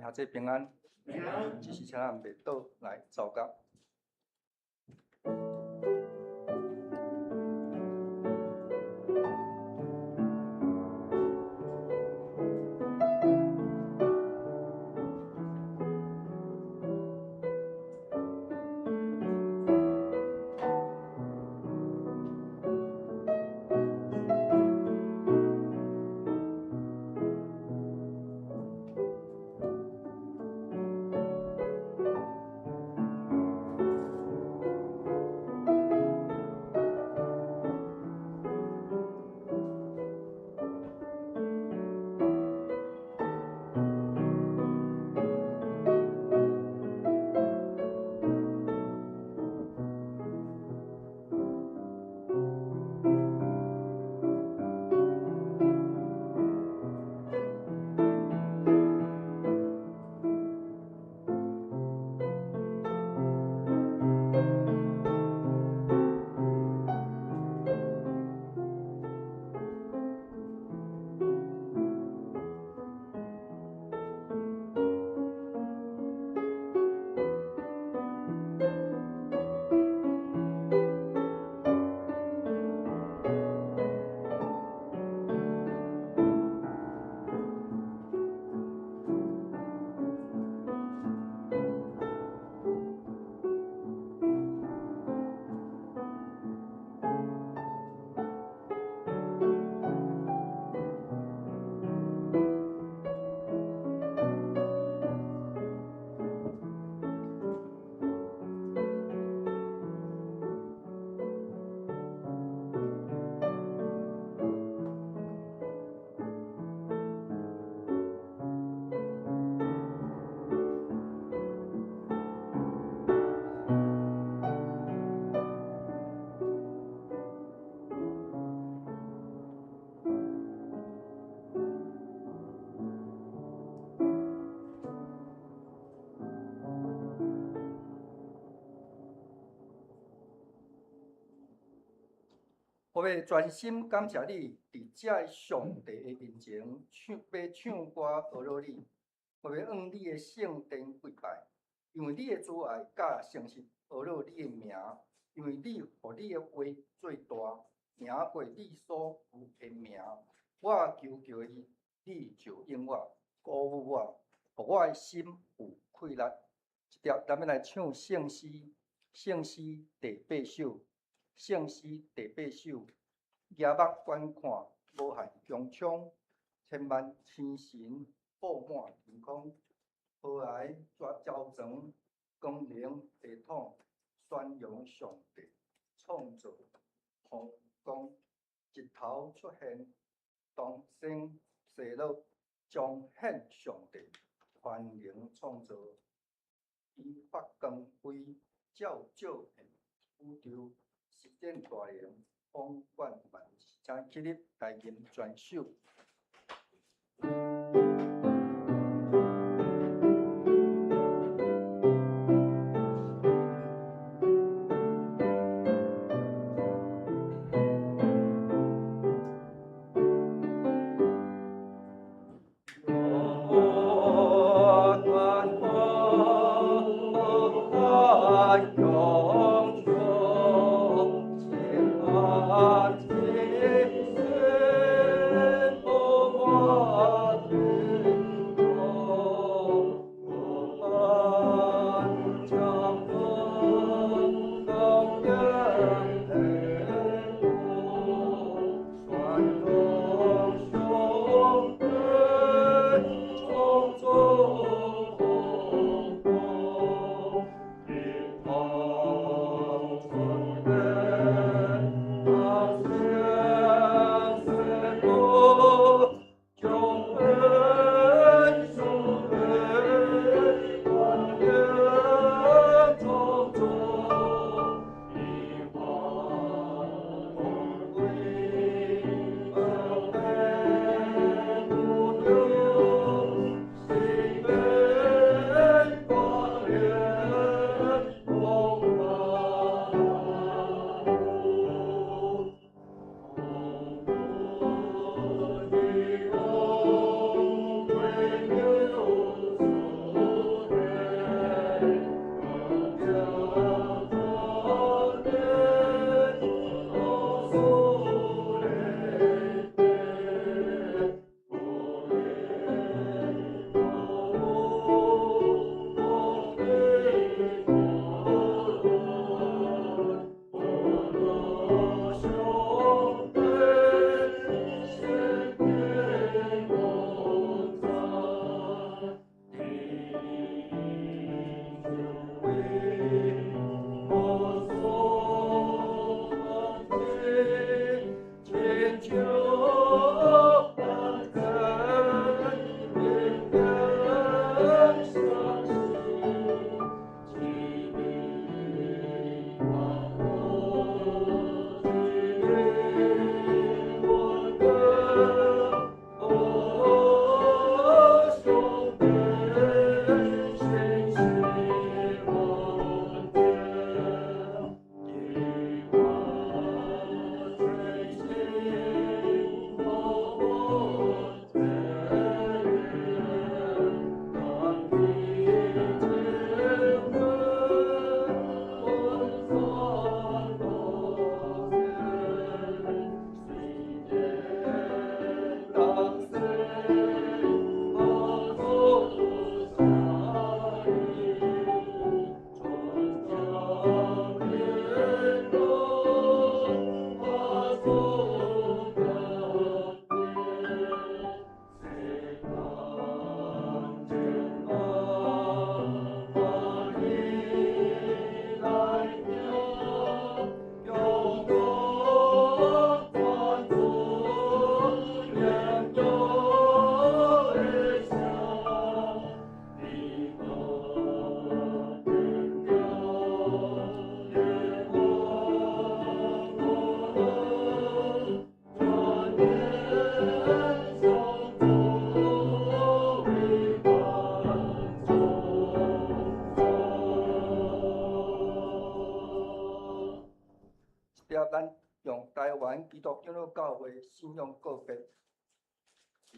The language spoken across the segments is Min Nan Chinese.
兄姊平安。平安。這時請咱袂倒來奏樂。我欲專心感謝你，佇這上帝的面前唱，欲唱歌呵咾你。我欲向你的聖殿跪拜，因為你的慈愛佮誠實呵咾你的名，因為你予你的話做大，贏過你所有的名。我求叫伊，你就應我，鼓舞我，予我的心有氣力。這條咱欲來唱聖詩，聖詩第八首。聖詩第八首，舉目觀看，無限穹蒼，千萬星辰布滿天空，和諧交狀，光明系統，宣揚上帝創造風光，日頭出現，東升西落，彰顯上帝權能創造，伊發光輝，照照遍宇宙。施展大能，統管萬事，請起立來吟全首。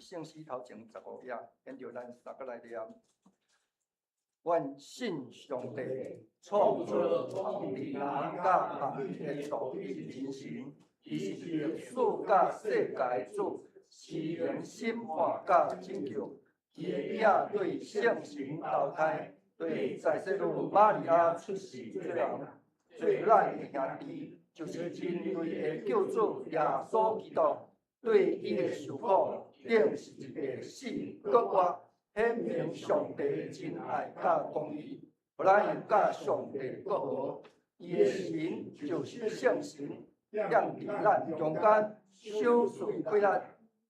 伫聖詩頭前15頁，現著咱三個來念。阮信上帝，創造天地人佮萬物的獨一真神，伊是歷史佮世界的主，賜靈審判佮拯救。伊的囝對聖神投胎，對在聖女瑪利亞出世做人，做咱的兄弟，就是人類的救主耶穌基督，對伊的受苦，釘十字架死，閣活，顯明上帝真愛佮公義，予咱佮上帝閣和。伊的神就是聖神，踮佇咱中間，賞賜氣力，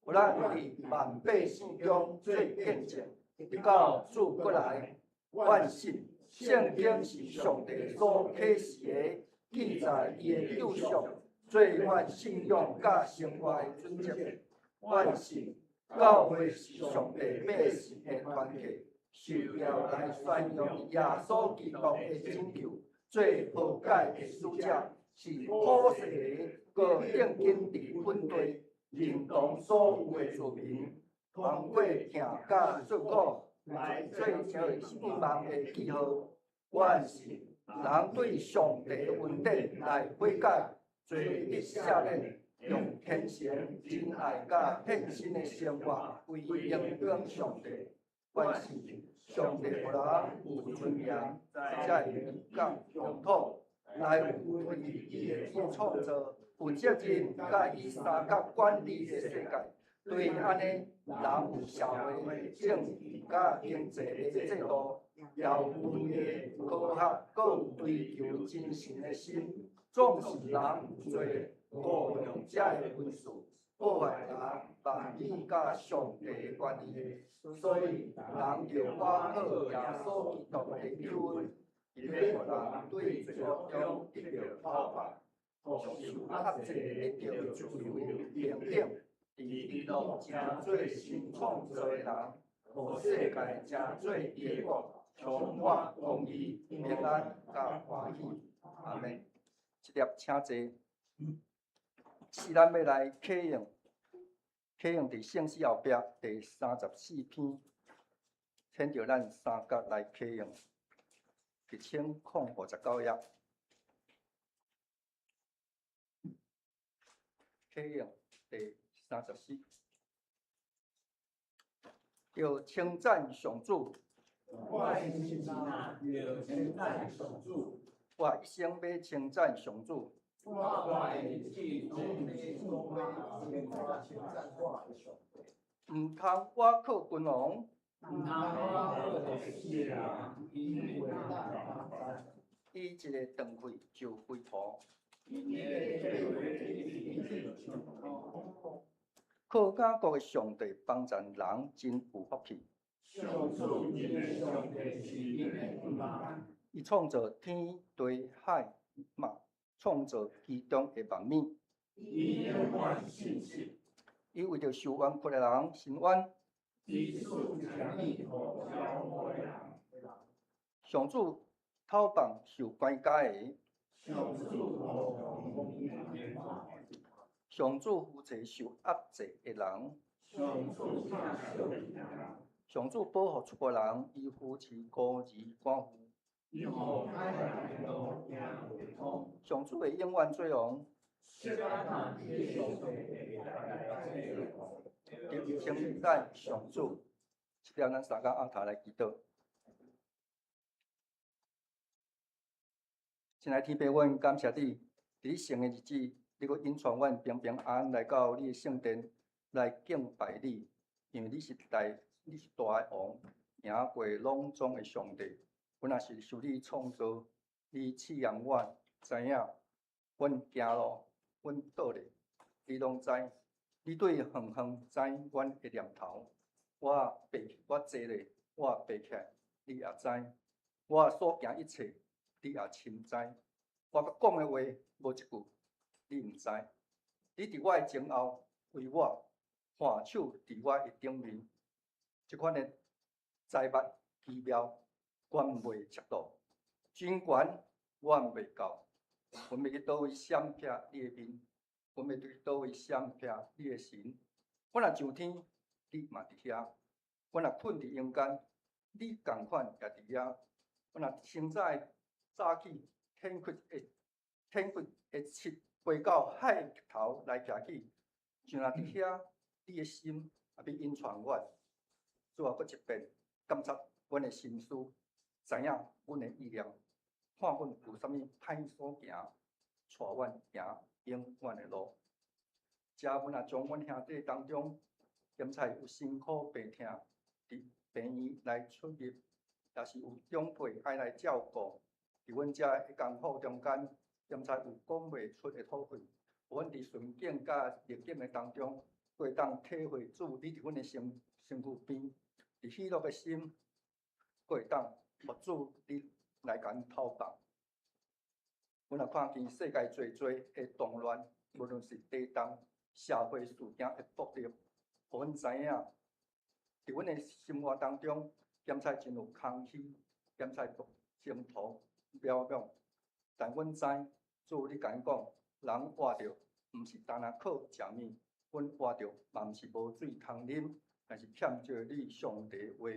予咱佇萬百姓中做見證，直到主閣來。阮信聖經是上帝所啟示的，記載伊的救贖，做阮信仰佮生活的準則。阮信教會是上帝百姓的團體，受召來宣揚耶穌基督的拯救，做和解的使者，是普世的閣定根佇本地，認同所有的子民，通過疼佮受苦來做一個盼望的記號。阮信人對上帝的恩典來悔改，罪得赦免，用虔誠、真愛佮獻身的生活歸榮光上帝。阮信上帝予人有尊嚴，才會講用土來有為伊的創造，負責任佮以相佮管理的世界。對按呢，人有社會、政治佮經濟的制度，也有文藝、科學，閣有追求真神的心，總是人有罪，誤用這个恩賜，破壞人萬有佮上帝的關係。所以人著倚靠耶穌基督的救恩，伊欲予人對罪惡中得著討放，予受壓制得著自由平等，佇基督成做新創造的人，予世界成做伊的國，充滿公義、平安佮歡喜。阿們。這粒請坐。是咱欲來啟用，啟用佇聖詩後壁第34篇，請著咱三角來啟用，1059頁。啟用第三十四，著稱讚上主。我的心啊，著稱讚上主。我一生欲稱讚上主。我活的日子攏欲稱讚我的上帝。毋通倚靠君王。毋通倚靠弱勢的人，因為咱毋知。伊一个斷氣就歸土。伊一个話就土。靠雅各的上帝幫贊人真有福氣。上主恁的上帝是恁的盼望。伊創造天地海嘛，創造其中的萬物。伊永遠信實。伊為著受冤屈的人伸冤。伊賜正義予驕傲的人。上主討放受關監的。上主予上主扶持受壓制的人。上主疼惜人。上主保護出國人，伊扶持孤兒寡婦。伊予歹人的路行袂通。上主會永遠做王。稱讚上主，這粒咱三个阿頭來祈禱。親愛的天父，阮感謝你，佇你聖的日子，你閣引帶阮平平安安來到你的聖殿來敬拜你，因為你是大，你是大的王，贏過攏總的上帝。阮也是受你創造，你試驗阮，知影阮行路，阮倒咧，你攏知。你對遠遠知阮的念頭，我爬我坐咧，我爬起來，你也知。我所行一切，你也深知。我欲講的話，無一句你毋知。你佇我的前後為我挽手佇我的頂面，這款的災物奇妙，阮袂測度，真懸阮袂到。阮欲去佗位閃避你的面？阮欲去佗位閃避你的神？阮若上天，你嘛佇遐；阮若睏佇陰間，你仝款也佇遐。阮若清早早起，天黑的七飛到海的頭來徛起，就若佇遐，你的心也欲引帶阮。主啊，閣一遍監察阮的心思，知影阮的意念，看阮有啥物歹所行，帶阮行永遠的路。遮阮若將阮兄弟當中，檢查有辛苦病痛，佇病院來出入，抑是有長輩愛來照顧，佇阮遮的艱苦中間，檢查有講袂出的土氣，阮佇順境佮逆境的當中，閣會當體會主你佇阮的身軀邊，佇喜樂的心，閣會當予主你來共阮透放。阮若看見世界濟濟的動亂，無論是地動、社會事件的暴力，予阮知影，佇阮的生活當中，檢查真有空虛，檢查前途渺茫。但阮知，主你共阮講，人活著毋是單單靠食物，阮活著嘛毋是無水通啉，但是欠少你上帝話。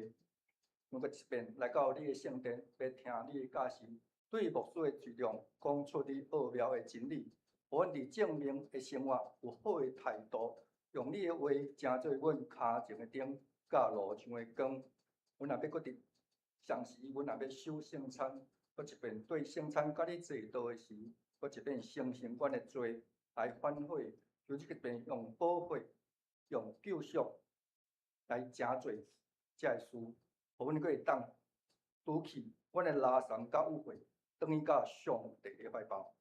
阮閣一遍來到你的聖殿，欲聽你的教示，對牧師的嘴中講出你奧妙的真理，予阮佇正面的生活有好的態度，用你的話成做阮跤前的燈，佮路上的光。阮若欲閣佇雙時，阮若欲守聖餐，閣一遍對聖餐佮你祭禱的時，閣一遍承認阮的罪來反悔，求你一遍用寶血、用救贖來成做這个事，予阮閣會當除去阮的垃圾佮污穢，轉去到上帝的懷抱。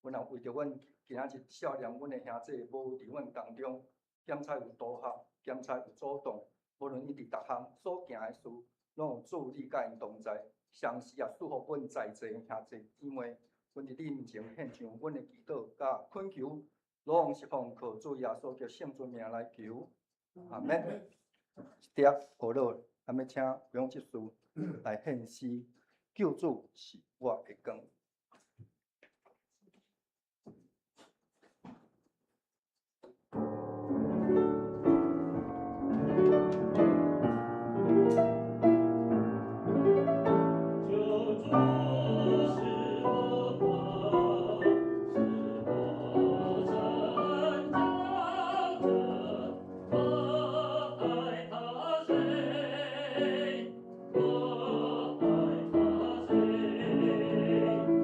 阮若為著阮今仔日少年，阮的兄弟無佇阮當中，檢查有同學，檢查有阻擋，無論伊佇逐項所行的事，攏有主你佮𪜶同在。同時也祝福阮在座兄弟姊妹，阮佇你面前獻上阮的祈禱佮懇求，攏是奉靠主耶穌基督聖尊名來求，阿們。一碟好了，咱欲請楊執事來獻詩，救主是我的光。救主是我光，是我拯救者，我爱他谁？我爱他谁？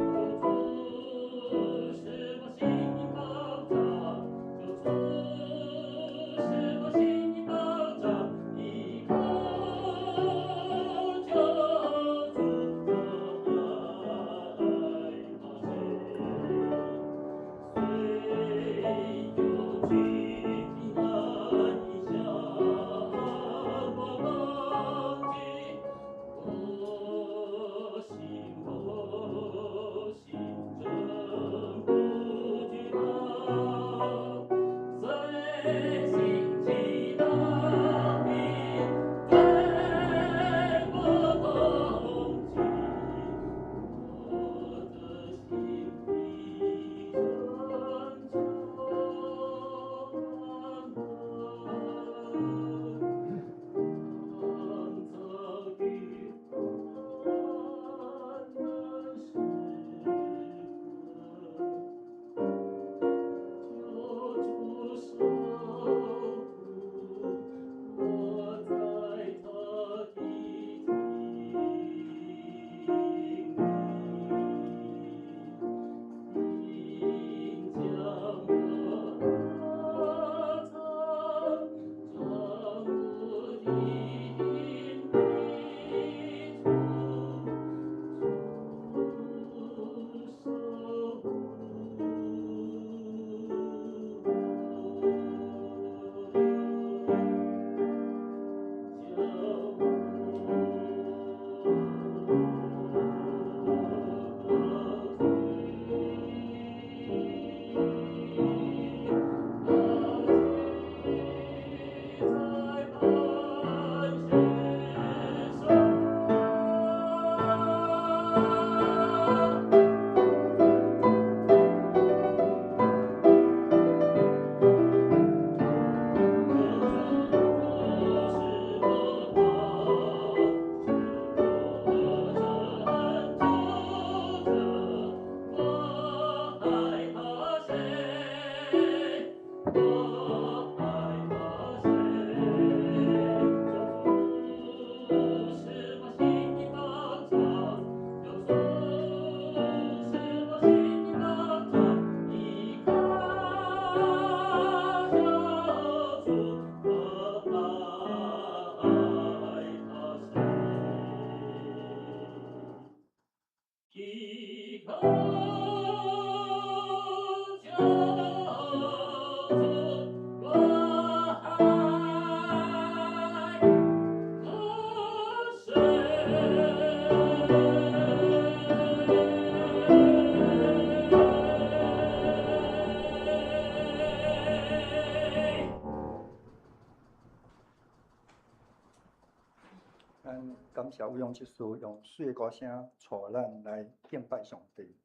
咱感謝有用這首用媠的歌聲帶咱來敬拜上帝。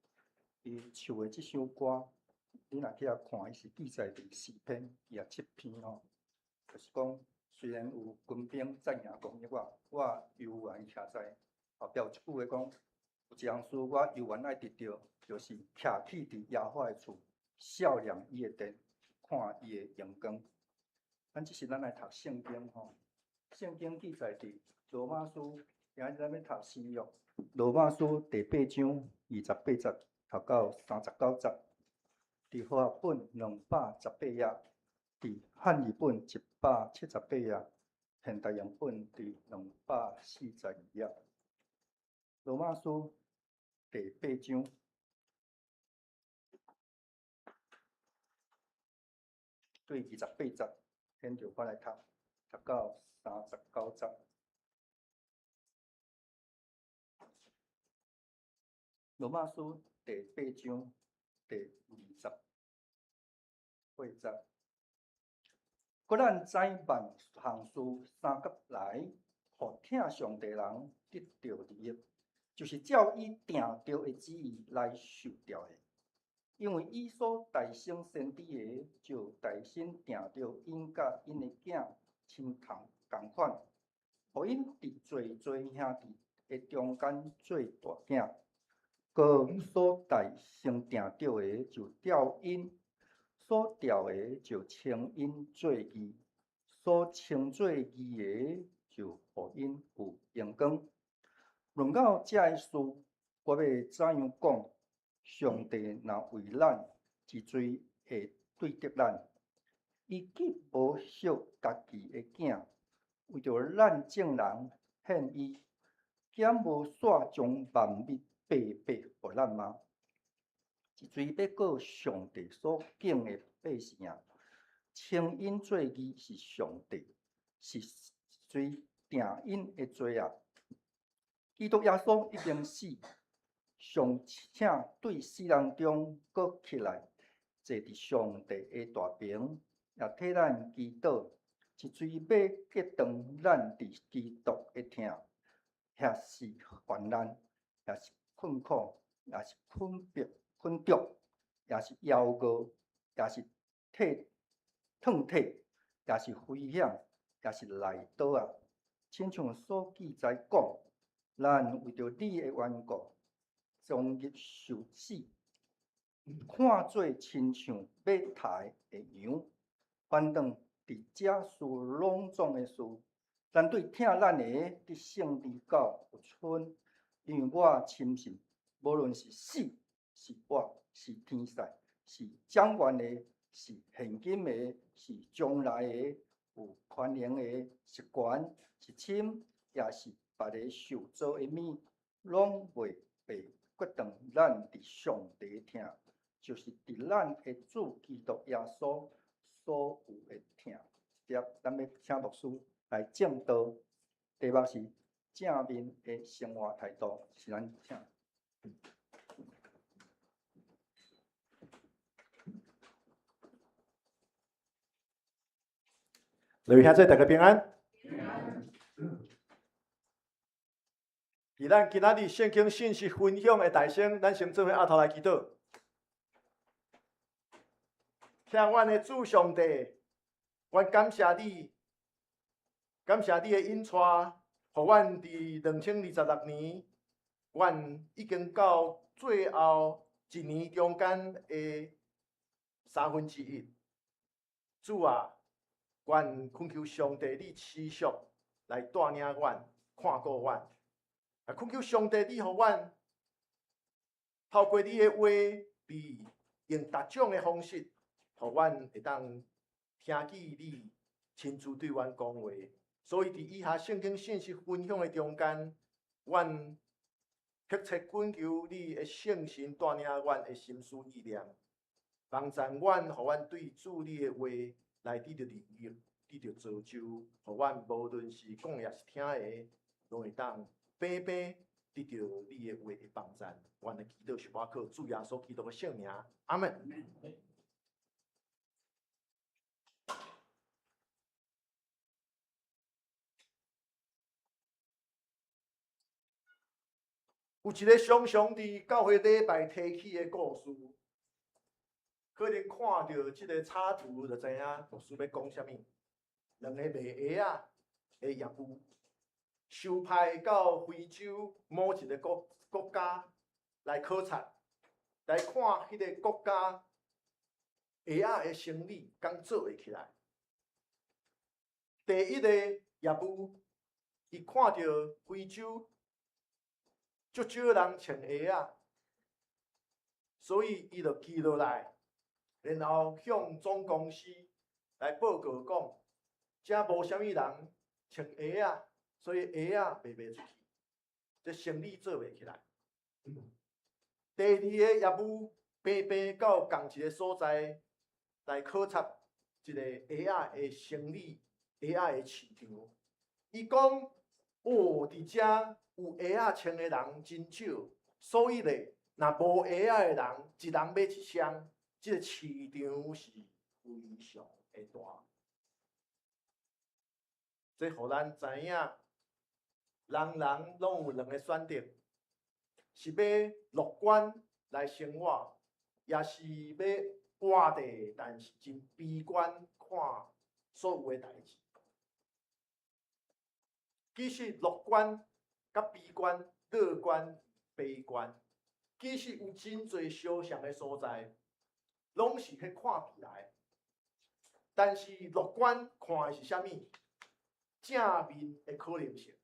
伊唱的這首歌，你若去遐看，伊是記載佇詩篇27篇吼，就是講雖然有軍兵讚揚攻擊我，我猶原徛在後壁有一句話講，有一項事我猶原愛得著，就是徛起佇耶和華的厝，數念伊的殿，看伊的榮光。咱這是咱來讀聖經吼，聖經記載佇羅馬書，今日咱欲讀新約，羅馬書第八章28節讀到39節，佇和合本218頁，佇漢譯本178頁，現代譯本佇242頁。羅馬書第八章對28節，現在我來讀，讀到39節。羅馬書第八章第28節，閣咱知萬項事相佮來，予疼上帝人得著利益，就是照伊定著的旨意來受召的。因為伊所代先先知的，就代先定著𪜶佮𪜶的囝親同仝款，予𪜶佇濟濟兄弟的中間做大囝。閣所代先定著的，就召𪜶；所召的，就稱𪜶做義；所稱做義的，就予𪜶有榮光。論到這个事，我欲怎樣講？上帝若為咱一錘會對著咱，伊既無惜家己的囝，為著咱眾人獻伊，敢無煞將萬物白白予咱嗎？一錘欲告上帝所揀的百姓，稱𪜶做義是上帝，是誰定𪜶的罪啊？基督耶穌已經死，尚且對死人中閣起來，坐佇上帝的大爿，也替咱祈禱。一錘欲隔斷咱佇基督的疼，抑是患難，抑是困苦，抑是困迫、困著，抑是枵餓，抑是體痛體，抑是危險，抑是利刀啊！親像所記載講，咱為著你的緣故，終日受死，看做親像欲刣的羊。反轉佇這事攏總的事，咱對疼咱的得勝利到有賰。因為我深信，無論是死是活，是天使，是掌權的，是現今的，是將來的，有權能的，是懸是深，抑是別个受造的物，攏袂被隔斷咱佇上帝的疼，就是佇咱的主基督耶穌所有的疼。接咱欲請牧師來證道，題目是正面的生活態度，是咱請。各位兄弟，大家平安。佇咱今仔日聖經信息分享的大先，咱先做伙阿頭來祈禱。疼阮的主上帝，阮感謝你，感謝你的引帶，予阮佇2026年，阮已經到最後一年中間的三分之一。主啊，阮懇求上帝，你持續來帶領阮、看顧阮。啊，懇求上帝，你予阮透過你的話，佇用逐種的方式，予阮會當聽見你親自對阮講話。所以，佇以下聖經信息分享的中間，阮迫切懇求你的聖神帶領阮的心思意念，幫助阮，予阮對主你的話來得著利益，得著造就，予阮無論是講抑是聽的，攏會當平平得著你的話的幫助。阮的祈禱是倚靠主耶穌基督的聖名，阿們。有一个常常佇教會禮拜提起的故事，可能看著這个插圖就知影牧師欲講啥物。兩个賣鞋仔的業務，受派到非洲某一个國家來考察，來看彼个國家鞋仔的生理敢做會起來。第一个業務，伊看著非洲足少人穿鞋仔，所以伊就記落來，然後向總公司來報告講，遮無啥物人穿鞋仔，所以鞋仔賣袂出去，這生理做袂起來。第二个業務，平平到仝一个所在來考察一个鞋仔的生理、鞋仔的市場。伊講：哦，佇遮有鞋仔穿的人真少，所以咧，若無鞋仔的人，一人買一雙，這个市場是非常的大。這予咱知影，人人攏有兩个選擇，是欲樂觀來生活，抑是欲活得，但是真悲觀看所有的代誌。其實樂觀佮悲觀，樂觀、悲觀，其實有真濟相像的所在，攏是彼看起來。但是樂觀看的是啥物？正面的可能性，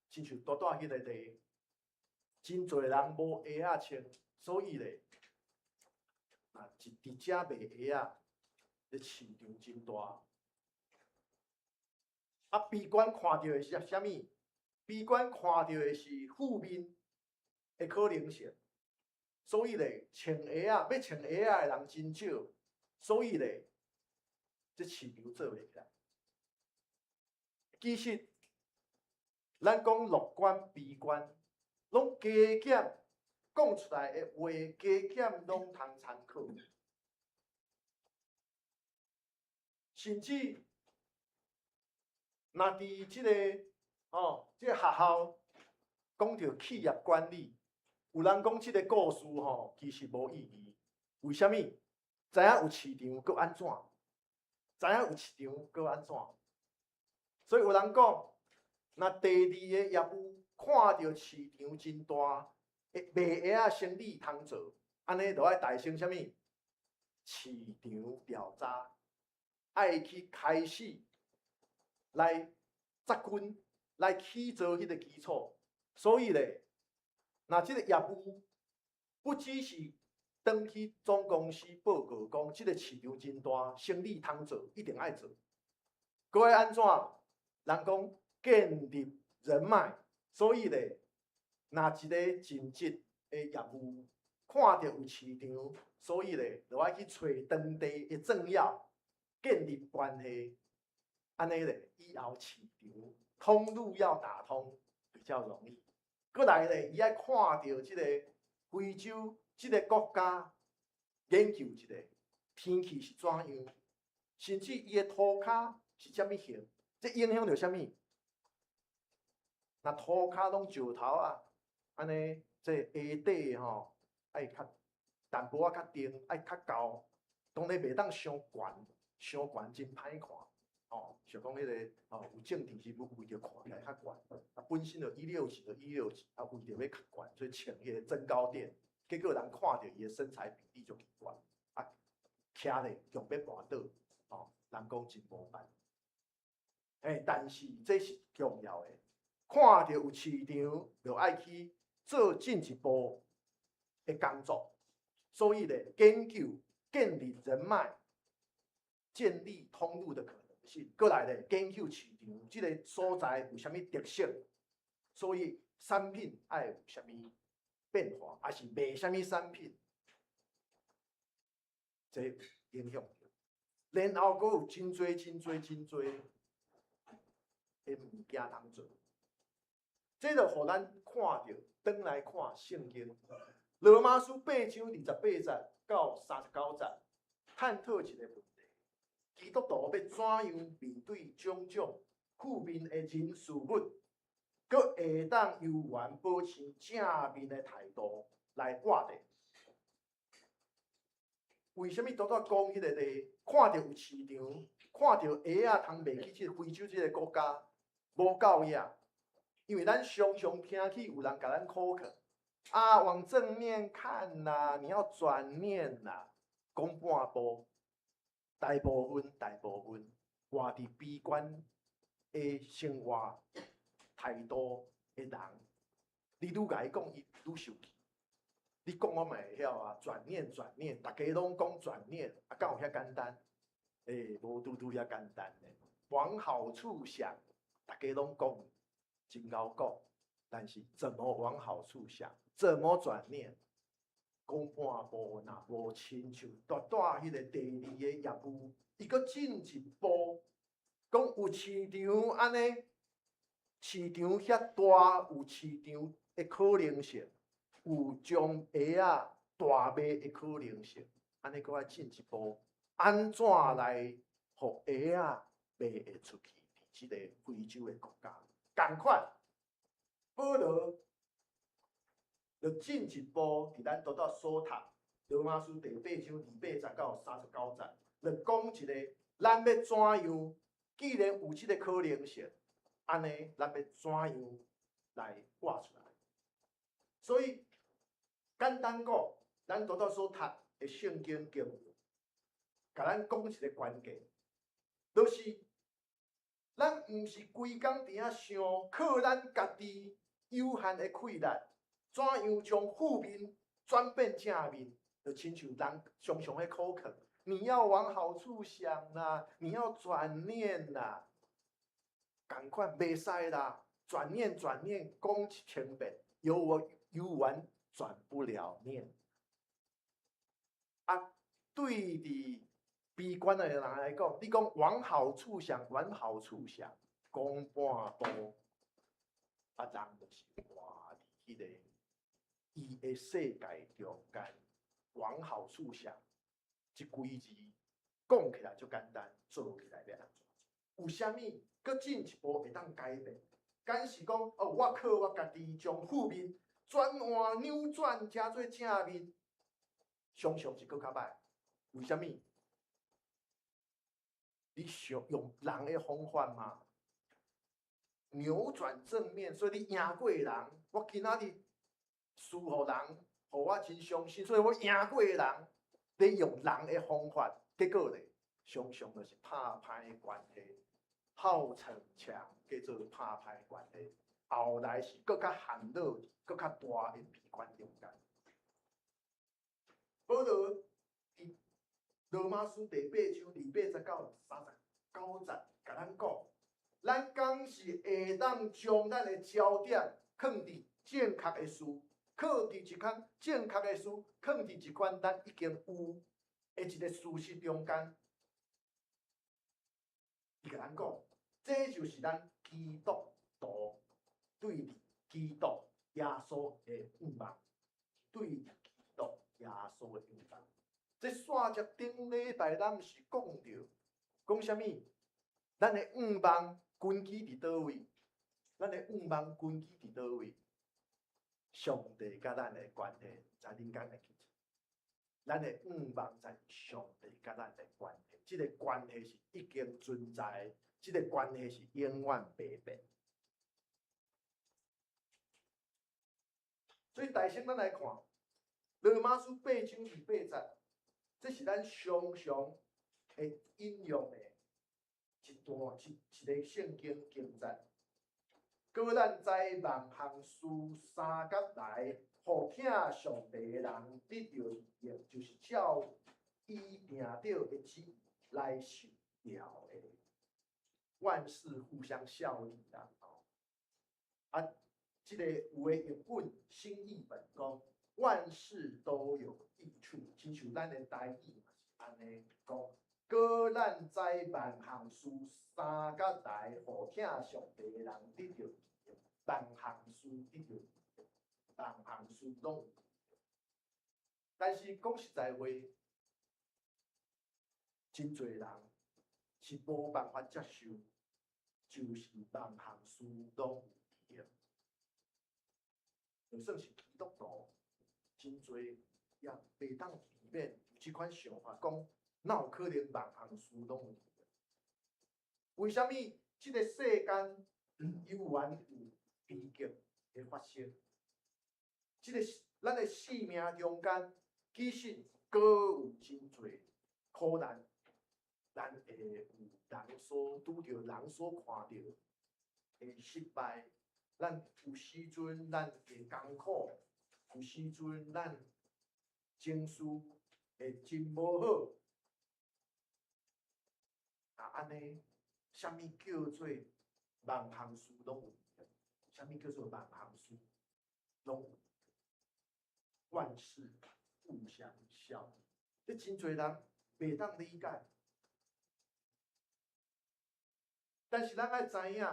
親像拄拄彼个例，真濟人無鞋仔穿，所以咧，啊，佇遮賣鞋仔，這市場真大。啊，悲觀看著的是啥物？悲觀看著的是負面的可能性，所以咧，穿鞋仔欲穿鞋仔的人真少，所以咧，這市場做袂起來。其實，咱講樂觀、悲觀，攏加減講出來的話，加減攏通參考。甚至，若佇這个吼，這个學校講著企業管理，有人講這个故事吼，其實無意義。為啥物？知影有市場，閣按怎？知影有市場，閣按怎？所以有人講，若第二个業務看著市場真大，賣鞋仔生理通做，按呢就愛提升啥物？市場調查，愛去開始來紮根，來起做彼个基礎。所以咧，若這个業務不只是轉去總公司報告講，這个市場真大，生理通做，一定愛做。閣愛按怎？人講建立人脈，所以咧，若一个盡職的業務看著有市場，所以咧，就愛去揣當地的政要，建立關係，按呢咧，以後市場通路要打通比較容易。閣來咧，伊愛看著這个非洲這个國家，研究一下天氣是怎樣，甚至伊的塗跤是啥物型，這影響著啥物？若塗跤攏石頭仔，按呢，這鞋底吼愛較淡薄仔較重，愛較厚，當然袂當傷懸，傷懸真歹看，吼，像講彼个吼有政治人物為著看起來較懸，啊本身就167就167，啊為著欲較懸，所以穿彼个增高墊，結果人看著伊的身材比例就奇怪，啊，徛咧強欲跋倒，吼，人講真無範。欸，但是這是重要的，看著有市場，就愛去做進一步的工作。所以咧，研究建立人脈、建立通路的可能性。閣來咧，研究市場這个所在有啥物特色，所以產品愛有啥物變化，抑是賣啥物產品，這影響。然後閣有真濟真濟真濟的物件通做，這就予咱看著，轉來看聖經，羅馬書八章28節到39節，探討一个問題：基督徒欲怎樣面對種種負面的人事物？閣會當猶原保持正面的態度來活咧？為啥物拄才講彼個例？看著有市場，看著鞋仔通賣去這個非洲這個國家，無夠額。因為咱常常聽起有人共咱苦勸，啊，往正面看啦，你要轉念啦，講半步，大部分活佇悲觀的生活態度的人，你愈共伊講，伊愈生氣。你講我嘛會曉啊，轉念轉念，逐家攏講轉念，啊，敢有遐簡單？欸，無拄拄遐簡單咧。往好處想，逐家攏講，真𠢕講，但是怎麼往好處想？怎麼轉念？講半步，若無親像拄才彼個第二个業務，伊閣進一步講有市場按呢，市場遐大，有市場的可能性，有將鞋仔大賣的可能性，按呢閣愛進一步，按怎來予鞋仔賣會出去？佇這个非洲的國家，仝款，保羅就進一步佇咱拄才所讀羅馬書第八章28節到39節，就講一个咱欲怎樣？既然有這个可能性，按呢，咱欲怎樣來活出來？所以簡單講，咱拄才所讀的聖經經文，共咱講一个關鍵，就是咱毋是規工佇遐想，靠咱家己有限的氣力，怎樣將負面轉變正面？就親像人常常咧苦勸，你要往好處想啦，你要轉念啦，仝款袂使啦，轉念轉念講一千遍，猶我猶原轉不了念。啊，對佇悲觀的人來講，你講往好處想，往好處想，講半步，啊，人就是活佇彼个伊的世界中間，往好處想，這幾字講起來足簡單，做起來欲按怎做？有啥物閣進一步會當改變？敢是講哦，我靠我家己將負面轉換扭轉，成做正面，常常是閣較歹。為啥物？你想用人的方法嗎？扭轉正面，所以你贏過人。我今仔日輸予人，予我真傷心，所以我贏過人。你用人的方法，結果咧，常常就是拍歹關係，鬥逞強，叫做拍歹關係。後來是閣較陷落閣較大的悲觀中間。保羅佇羅馬書第八章28節到39節，共咱講，咱敢是會當將咱的焦點囥佇正確的事，靠佇一款正確的事，囥佇一款咱已經有的一个事實中間。伊共咱講，這就是咱基督徒對佇基督耶穌的向望，對佇基督耶穌的向望。這煞節頂禮拜，咱毋是講著講啥物？咱的向望根基佇佗位？咱的向望根基佇佗位？上帝佮咱的關係，毋知恁敢會記得？咱的向望在上帝佮咱的關係，這个關係是已經存在，這个關係是永遠袂變。所以，大先咱來看，羅馬書八章二八節，這是咱常常會引用的一段一一个聖經經節。閣咱知萬項事相佮來，予疼上帝的人得著利益，就是照伊定著的旨意來受召的。萬事互相效力啦，吼！啊，這个有的譯本新譯本講，萬事都有益處，親像咱的台語嘛是按呢講。閣咱知萬項事相佮來，予疼上帝的人得著利益，萬項事得著利益，萬項事攏有。但是講實在話，真濟人是無辦法接受，就是萬項事攏有利益。形。就算是基督徒，真濟也袂當避免有這款想法，講哪有可能萬項事攏有？為啥物這个世間猶原有悲劇會發生？這个咱的生命中間，其實閣有真濟苦難，咱會有人所拄著、人所看著的失敗。咱有時陣咱會艱苦，有時陣咱情緒會真無好。啊，按呢，啥物叫做萬項事攏有？啥物叫做萬項事攏有？萬事互相效力，這真濟人袂當理解。但是咱愛知影，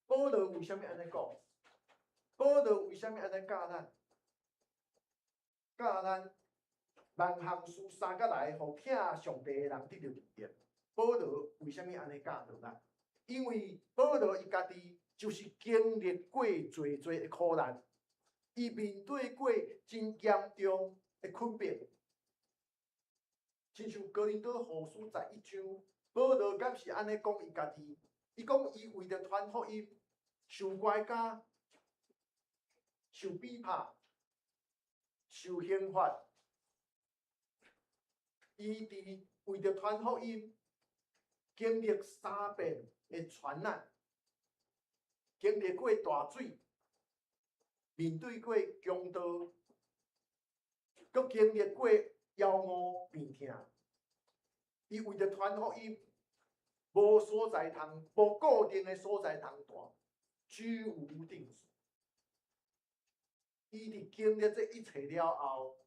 保羅為啥物按呢講？保羅為啥物按呢教咱？教咱萬項事相佮來，予疼上帝的人得著利益。保羅為啥物按呢教導咱？因為保羅伊家己就是經歷過濟濟的苦難，伊面對過真嚴重的困迫。親像哥林多後書11章，保羅敢是按呢講伊家己？伊講伊為著傳福音受拐監、受逼迫、受刑罰。伊佇為著傳福音，經歷三遍的船難，經歷過大水，面對過強盜，閣經歷過枵餓病痛。伊為著傳福音，無所在通，無固定的所在通蹛，居無定所。伊佇經歷這一切了後，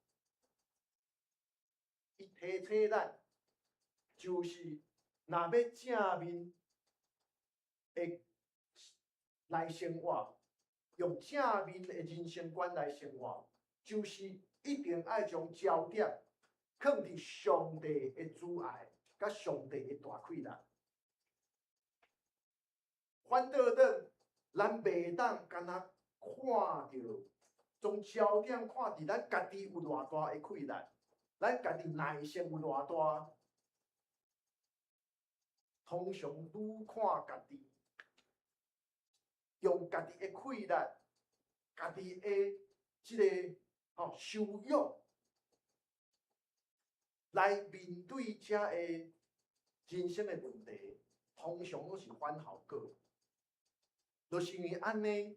伊提醒咱，就是若欲正面的來生活，用正面的人生觀來生活，就是一定愛將焦點囥佇上帝的慈愛佮上帝的大氣力。反倒轉，咱袂當干焦看著，將焦點看佇咱家己有偌大的氣力，咱家己耐性有偌大。通常愈看家己，用家己的氣力、家己的這个修養來面對這个人生的問題，通常攏是反效果。就是因為按呢，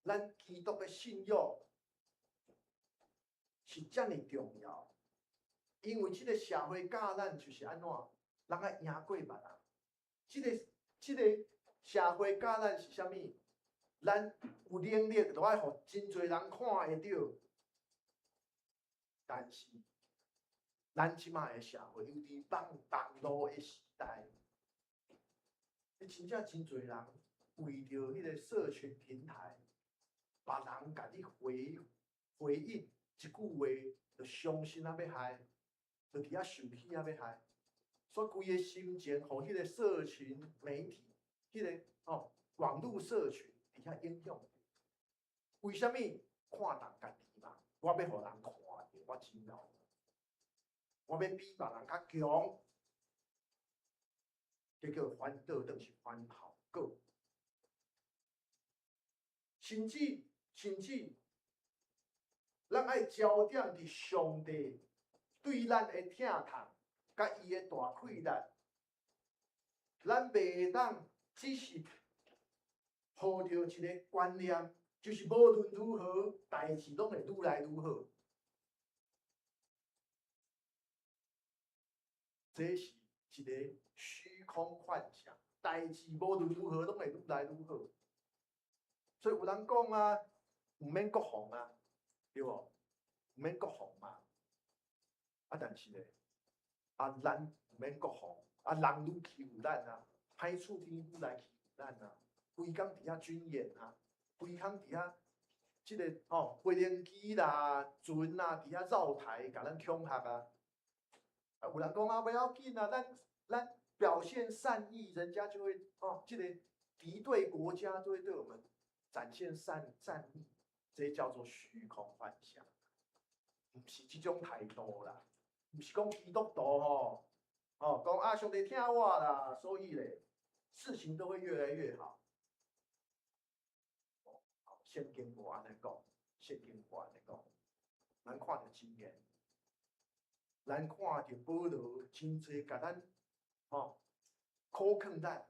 咱基督的信仰是遮爾重要。因為這个社會教咱就是按怎，咱愛贏過別人。這个社會教咱是啥物？咱有能力就愛予真濟人看會著。但是，咱這擺的社會，尤其網路的時代，你真正真濟人為著彼个社群平台，別人共你回應一句話，就傷心啊欲害，就佇遐受氣啊欲害，所以規个心情，予彼个社群媒體，彼个網路社群佇遐影響。為啥物？看重家己嘛，我欲予人看著我真𠢕，我欲比別人較強，結果反倒轉是反效果。甚至，咱愛焦點佇上帝對咱的疼痛，佮伊的大氣力，咱袂當只是抱著一个觀念，就是無論如何，代誌攏會愈來愈好。這是一个虛空幻想，代誌無論如何攏會愈來愈好。所以有人講啊，毋免國防啊，對無？毋免國防嘛。啊，但是咧，啊，咱毋免國防，啊，人愈欺負咱啊，歹處天愈來欺負咱啊，規工佇遐軍演啊，規工佇遐這个飛行機啦、船啦，佇遐繞台，共咱恐嚇啊。啊，有人講啊，袂要緊啊，咱表現善意，人家就會這个敵對國家都會對我們展現善意，這叫做虛空幻想，毋是這種態度啦，毋是講基督徒吼，哦，講啊上帝疼我啦，所以咧事情都會越來越好。聖經無按呢講，聖經無按呢講，咱看著箴言，咱看著保羅真濟共咱吼苦勸咱，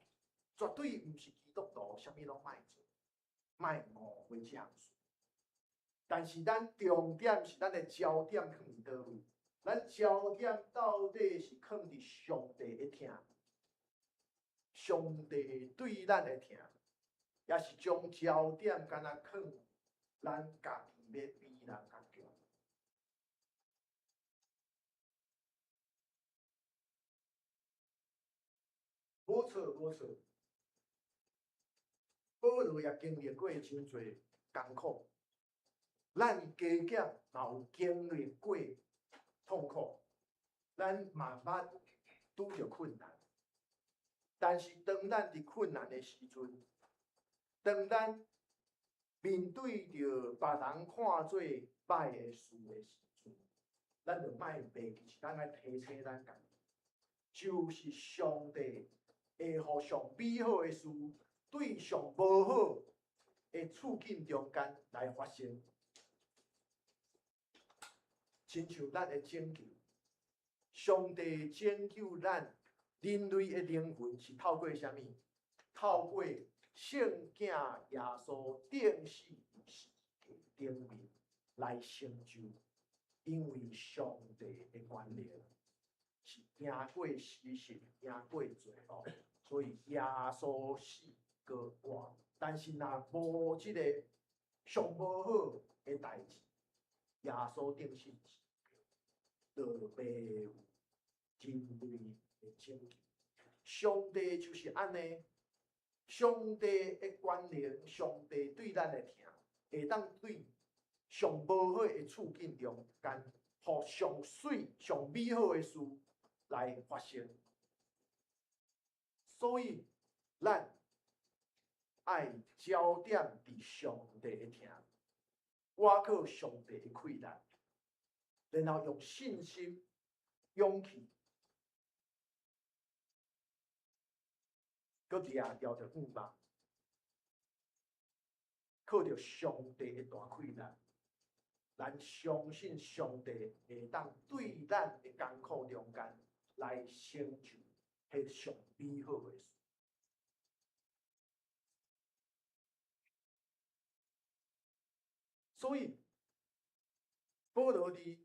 絕對毋是基督徒，啥物攏莫做，莫誤會這項事。但是咱重點是咱的焦點囥佇佗位？咱焦點到底是囥佇上帝的疼，上帝對咱的疼，抑是將焦點干焦囥咱家己欲比人較強？無錯，無錯。保羅也經歷過真濟艱苦，咱加減嘛有經歷過痛苦，咱嘛捌拄著困難。但是當咱佇困難的時陣，當咱面對著別人看做歹的事的時陣，咱就莫忘記，咱愛提醒咱家己，就是上帝會予上美好的事，對上無好的處境中間來發生，親像咱的拯救，上帝拯救咱人類的靈魂是透過啥物？透過聖子耶穌釘死佇十字架頂面來成就，因為上帝的權能是贏過死神，贏過罪惡，所以耶穌死閣活。但是若無這個上無好的代誌，耶穌釘死十字架，就袂有人類的拯救。上帝就是按呢，上帝的權能，上帝對咱的疼，會當對上無好的處境中間，予上媠、上美好的事來發生。所以，咱愛焦點佇上帝的疼，倚靠上帝的氣力，然後用信心、勇氣，閣掠牢著向望，靠著上帝的大氣力，咱相信上帝會當對咱的艱苦中間來成就彼上美好的事。所以，保羅佇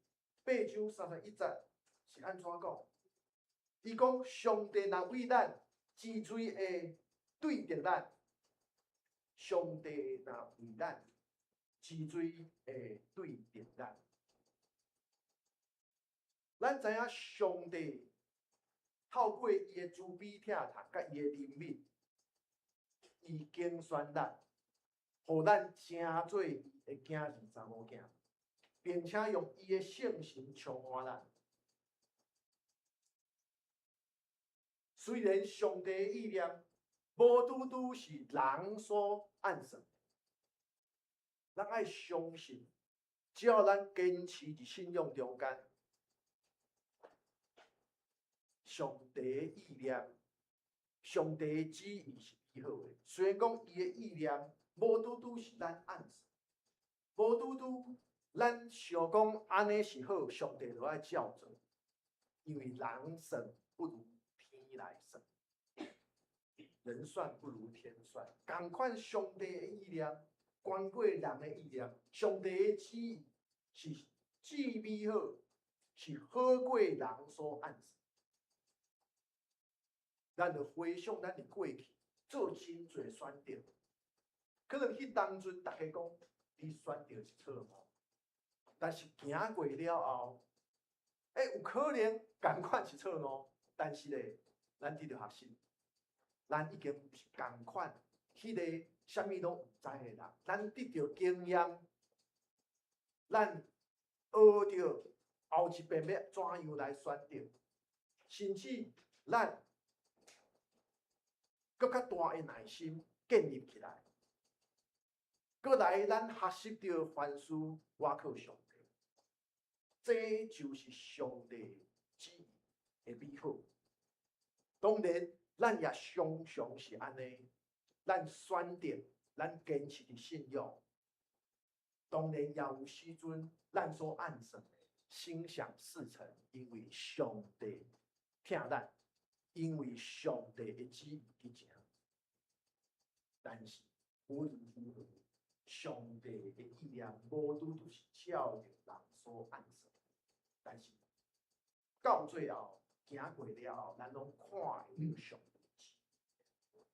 八章三十一節是按怎講？伊講上帝若為咱治罪會對著咱，上帝若為咱治罪會對著咱。咱知影上帝透過伊的慈悲疼痛，佮伊的憐憫，伊揀選咱，予咱成做伊的囝兒查某囝，並且用伊的聖神充滿咱。雖然上帝的意念無拄拄是人所按算，咱愛相信，只要咱堅持佇信仰中間，上帝的意念、上帝的旨意是美好的。雖然講伊的意念無拄拄是咱按算，無拄拄咱想講按呢是好，上帝就愛照做，因為人算不如天來算，人算不如天算。仝款上帝的意念，懸過人的意念，上帝的旨意是至美好，是好過人所按算。咱就回想咱佇過去做真濟選擇，可能彼當陣逐家講你選擇是錯誤，但是行過了後，有可能仝款是錯誤，但是咧，咱得著學習，咱已經毋是仝款彼個啥物攏毋知的人，咱得著經驗，咱學著後一遍欲怎樣來選擇，甚至咱閣較大的耐心，建立起來。閣來，咱學習著凡事倚靠上帝，這就是上帝旨意的美好。當然，咱也常常是按呢，咱選擇，咱堅持佇信仰。當然，也有時陣，咱所按算的心想事成，因為上帝疼咱，因為上帝的旨意佇前。但是無論如何，上帝的意念無拄拄是照著人所按算，但是到最後行過了後，咱攏看會著上帝旨意。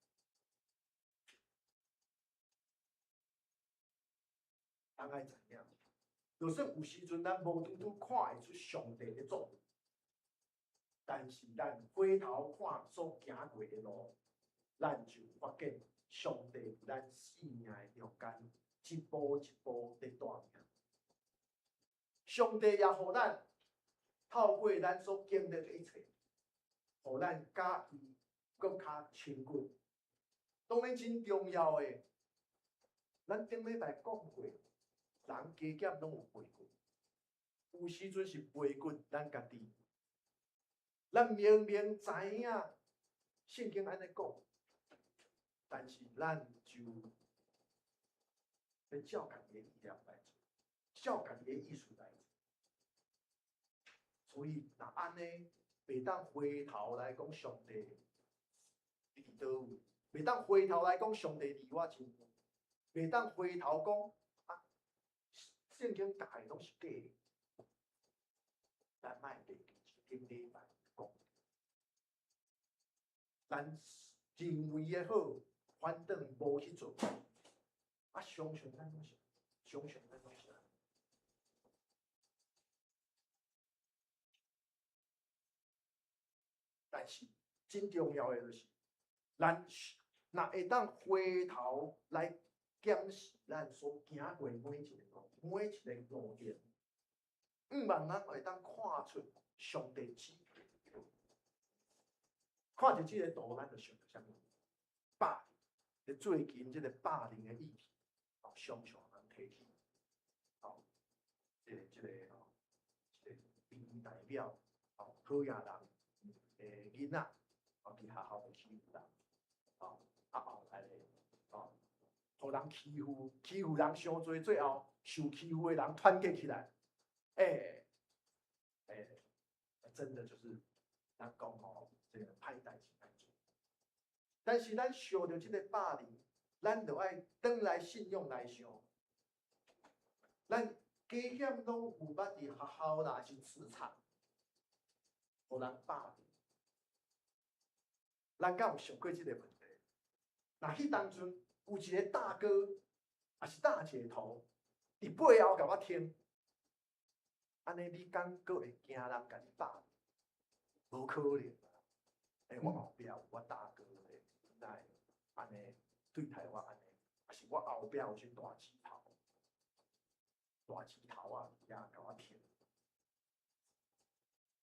咱愛知影，就算有時陣咱無拄拄看會出上帝的作為，但是咱回頭看所行過的路，咱就發現上帝佇咱生命的中間，一步一步佇帶領。上帝也予咱透過咱所經歷的一切，予咱佮伊閣較親近。當然真重要的，咱頂禮拜講過，人加減攏有背骨，有時陣是背骨咱家己。咱明明知影聖經按呢講，但是咱就欲照家己的意念來做，照家己的意思來做。所以若按呢，袂當回頭來講上帝佇佗位，袂當回頭來講上帝離我真遠，袂當回頭講啊，聖經教的攏是假的。咱莫袂記頂禮拜講，咱認為的好，反轉無去做，啊，常常咱攏是，常常咱攏是。但是真重要的就是，咱若會當回頭來檢視咱所行過每一個路，每一個路程，毋望咱會當看出上帝旨意。看著這個圖，咱就想著啥物？霸凌，最近這個霸凌的議題，哦，常常人提起，哦，這個哦，這個民意代表，哦，好野人的囡仔，哦，佇學校被欺負人，哦，啊後來咧，哦，予人欺負，欺負人傷濟，最後受欺負的人團結起來，真的就是咱講吼，這個歹代誌歹做。但是咱想著這個霸凌，咱就愛轉來信仰來想，咱加減攏有捌佇學校啦，是職場，予人霸凌。咱敢有想過這個問題？若彼當陣有一個大哥，抑是大姐頭，佇背後共我挺，按呢你敢閣會驚人共你霸凌？無可能啊！我後壁有我大哥咧，哪會按呢對待我按呢？抑是我後壁有一大指頭，大指頭啊，佇遐共我挺。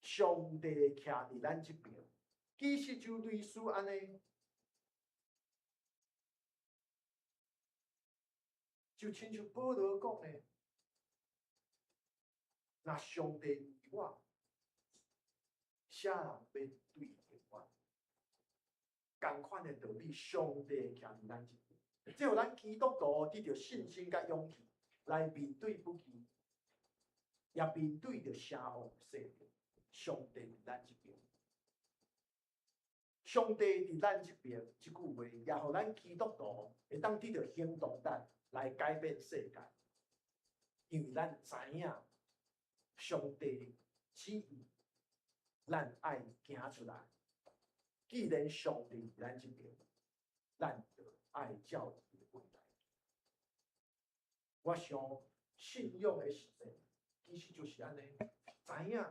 上帝徛佇咱這邊，其實就類似按呢，就親像保羅講的，若上帝為我，啥人欲對著我？仝款的道理，上帝徛佇咱這邊，這予咱基督徒得著信心佮勇氣來面對不義，也面對著邪惡的勢力。上帝佇咱這邊，上帝佇咱這邊，這句話也予咱基督徒會當得著行動力來改變世界，因為咱知影上帝旨意，咱愛行出來。既然上帝佇咱這邊，咱就愛照伊的話來。我想信仰的實踐，其實就是按呢，知影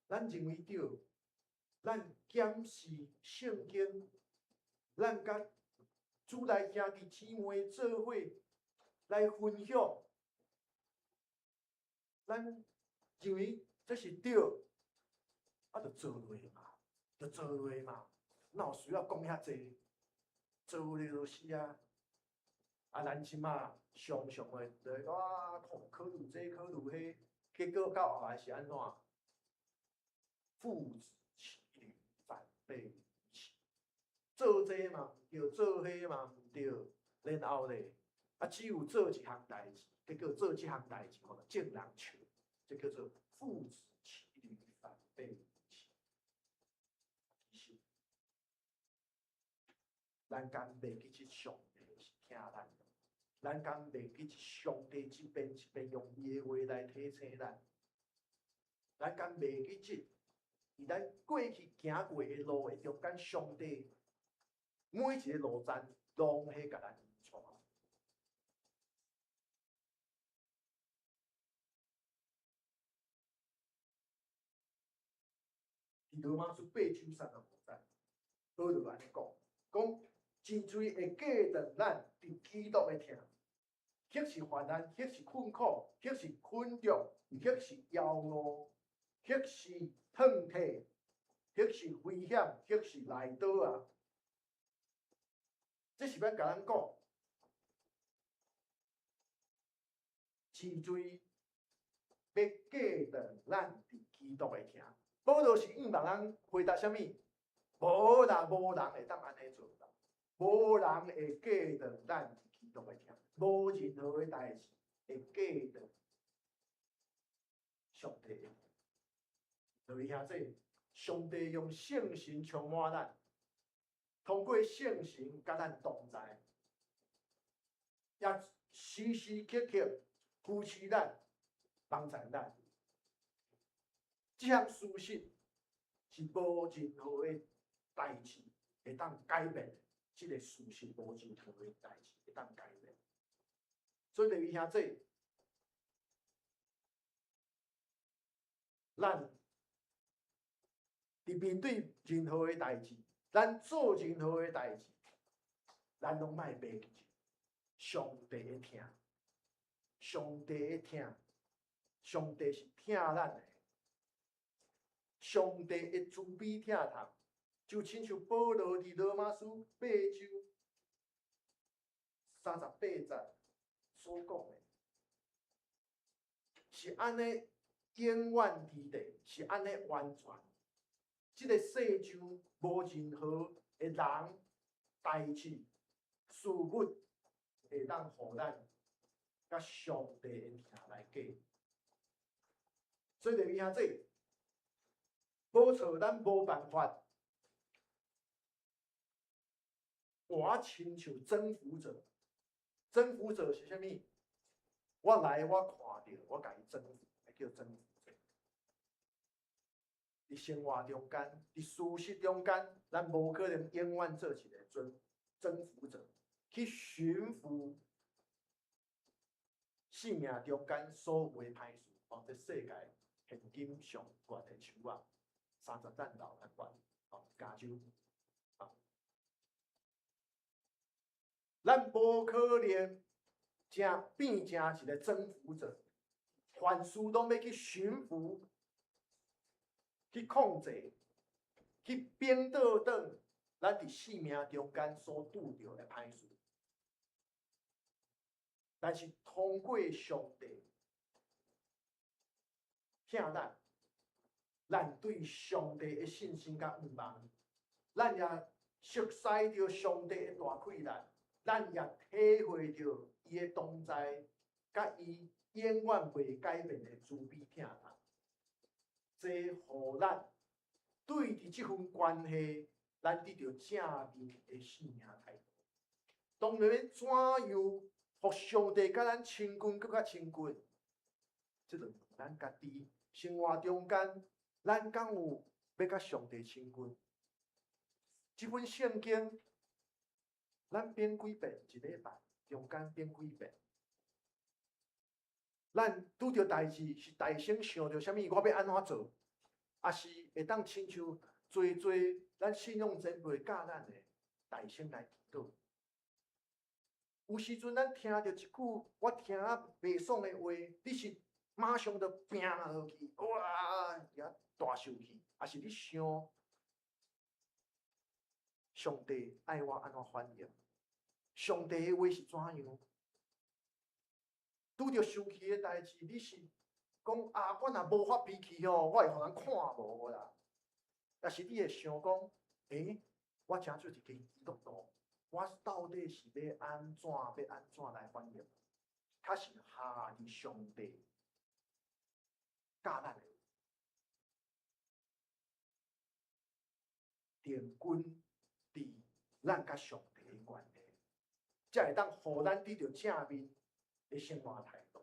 咱認為對，咱檢視聖經，咱佮主內兄弟姊妹做伙來分享，咱認為這是對，啊，就做落嘛，就做落嘛，哪有需要講遐濟？做落就是啊。啊，咱這馬常常會就啊，考慮這考慮彼，結果到後來是按怎？父子騎驢，反被驢騎。做這嘛毋對，做彼嘛毋對，然後咧，啊，只有做一項代誌，結果做這項代誌，予眾人笑，這叫做父子騎驢，反被驢騎。其實，咱敢袂記得上帝是疼咱的？咱敢袂記得上帝一遍一遍用伊的話來提醒咱？咱敢袂記得，佇咱過去行過的路的中間，上帝每一個路站攏彼共咱帶。佇羅馬書八章三十五節，保羅按呢講，講真濟會隔斷咱佇基督的疼，或是患難，或是困苦，或是困局，或是枵餓，或是褪體，或是危險，或是來刀啊！這是欲共咱講，真濟欲隔斷咱佇基督的疼。保羅是向別人回答啥物？無啦，無人會當按呢做啦，無人會隔斷咱佇基督的疼，無任何的代誌會隔斷上帝的疼。各位兄弟，上帝用聖神充滿咱，通過聖神佮咱同在，也時時刻刻扶持咱、幫助咱。這項事實是無任何的代誌會當改變的，這個事實無任何的代誌會當改變。所以，弟兄姊，咱佇面對任何的代誌，咱做任何的代誌，咱攏莫袂記得上帝的疼，上帝的疼，上帝是疼咱的。上帝的慈悲疼痛，就親像保羅佇羅馬書八章38節所講的，是按呢永遠佇咧，是按呢完全。這個世上無任何的人、代誌、事物會當予咱佮上帝的疼來隔。所以，弟兄姊，無錯，咱無辦法活親像征服者。征服者是啥物？我來，我看著，我共伊征服，彼叫征服者。佇生活中間，佇事實中間，咱無可能永遠做一個征服者，去馴服生命中間所有的歹事，哦，這世界現今上懸的樹仔，30層樓較懸，哦，加州，哦，咱無可能成變成一個征服者，凡事攏欲去馴服、去控制、去反倒轉咱佇生命中間所拄著的歹事。但是通過上帝疼咱，咱對上帝的信心佮向望，咱也熟悉著上帝的大氣力，咱也體會著伊的同在，佮伊永遠袂改變的慈悲疼痛。這予咱對佇這份關係，咱得著正面的生命態度。當然，欲怎樣予上帝佮咱親近，閣較親近？這就問咱家己生活中間，咱敢有欲佮上帝親近？這本聖經，咱編幾遍一禮拜，中間編幾遍？咱拄著代誌是大聲想著啥物，我欲按怎做？抑是會當親像濟濟咱信仰前輩教咱的，大聲來祈禱。有時陣咱聽著一句我聽啊袂爽的話，你是馬上就拚落去，哇！遐大生氣，抑是你想上帝愛我按怎反應？上帝的話是怎樣？拄著生氣的代誌，你是講啊，我若無發脾氣吼，我會予人看無啦。抑是你會想講，我誠做一个基督徒，我到底是欲按怎，欲按怎來反應？較是合佇上帝教咱的，定根佇咱佮上帝的關係，才會當予咱得著正面的生活態度，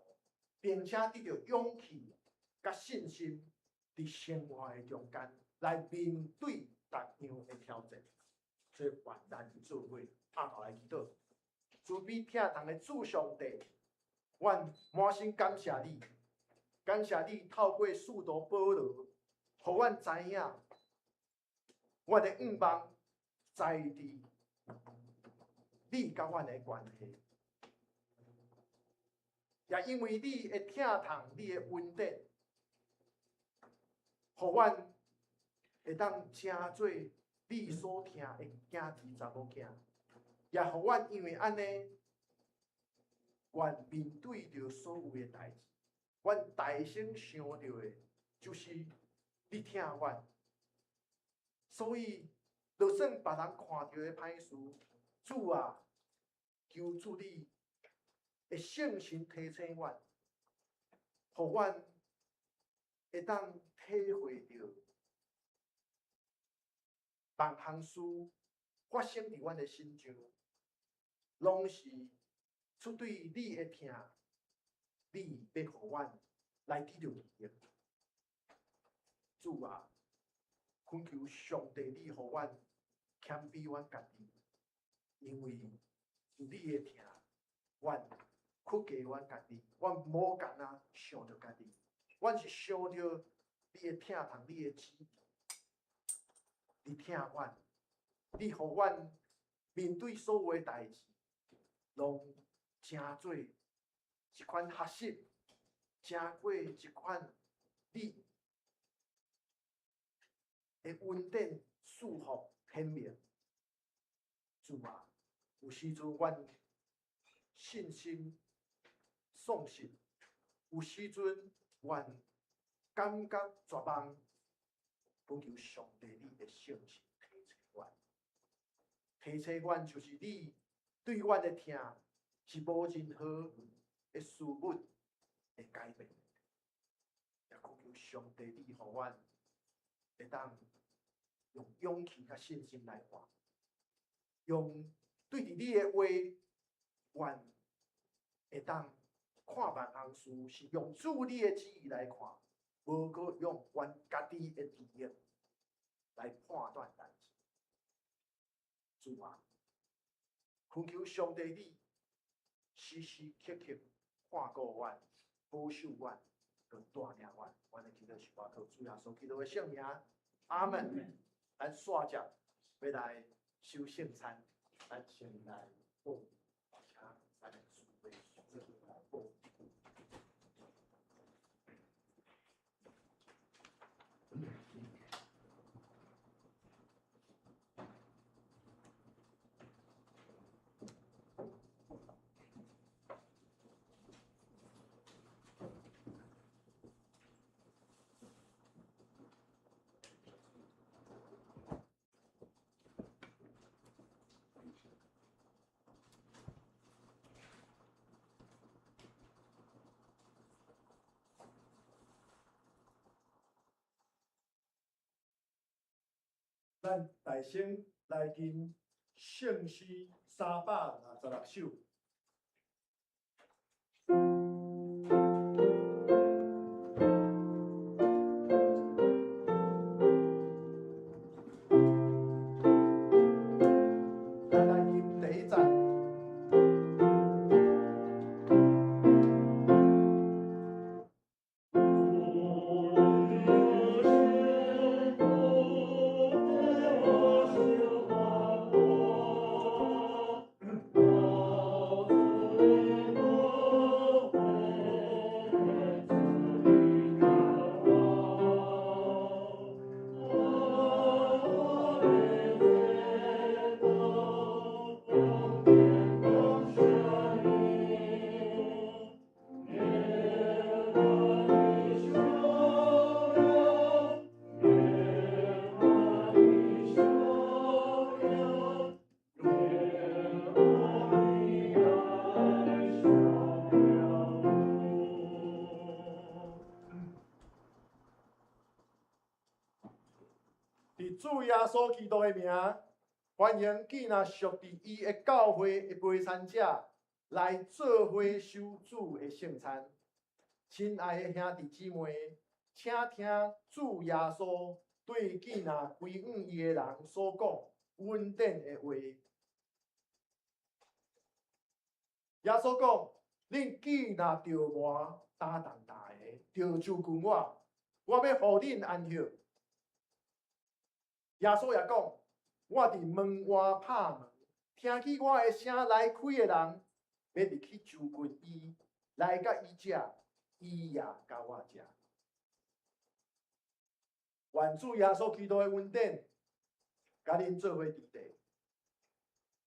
並且得著勇氣佮信心，佇生活的中間來面對逐樣的挑戰。所以，願咱做伙阿頭來祈禱，慈悲疼痛的主上帝，阮滿心感謝你，感謝你透過使徒保羅，予阮知影，阮的願望在佇你佮阮的關係，也因為你的疼痛，你的恩典，予阮會當成做你所疼的囝兒查某囝，也予阮因為按呢，阮面對著所有的代誌，阮大聲想著的，就是你疼阮。所以，就算別人看著的歹事，主啊，求主你的聖神提醒阮，予阮會當體會著萬項事發生佇阮的身上，攏是出對你的疼，你欲予阮來得著利益。主啊，懇求上帝，你予阮謙卑阮家己，因為有你的疼，阮屈低阮家己，阮無干焦想著家己，阮是想著你的疼痛，你的旨意，你疼阮，你予阮面對所有的代誌，攏成做一款學習，成過一款你的恩典祝福顯明。主啊，有時陣阮信心喪失，有時陣阮感覺絕望，懇求上帝你的聖神提醒阮，提醒阮就是你對阮的疼是無任何的事物會改變。也懇求上帝你予阮會當用勇氣佮信心來活，用對佇你的話，阮會當看萬項事是用主你的旨意來看，無閣用阮家己的利益來判斷代誌。主啊，懇求上帝你時時刻刻看顧阮、保守阮、閣帶領阮。阮的祈禱是倚靠主耶穌基督的聖名，阿門。咱煞接欲來守聖餐，咱先來報，請咱的主會做來報。咱大聲來吟聖詩366首。咱來吟第一節。我主耶穌基督的名，歡迎囝若屬佇伊的教會的陪餐者來做伙守主的聖餐。親愛的兄弟姊妹，請聽主耶穌對囝若歸向伊的人所講恩典的話。耶穌講：恁既若著餓，焦重擔的，著就近我，我欲予恁安歇。耶穌也講：我佇門外拍門，聽見我的聲來開的人，欲入去就近伊，來佮伊食，伊也佮我食。願主耶穌基督的恩典，佮恁做伙佇咧。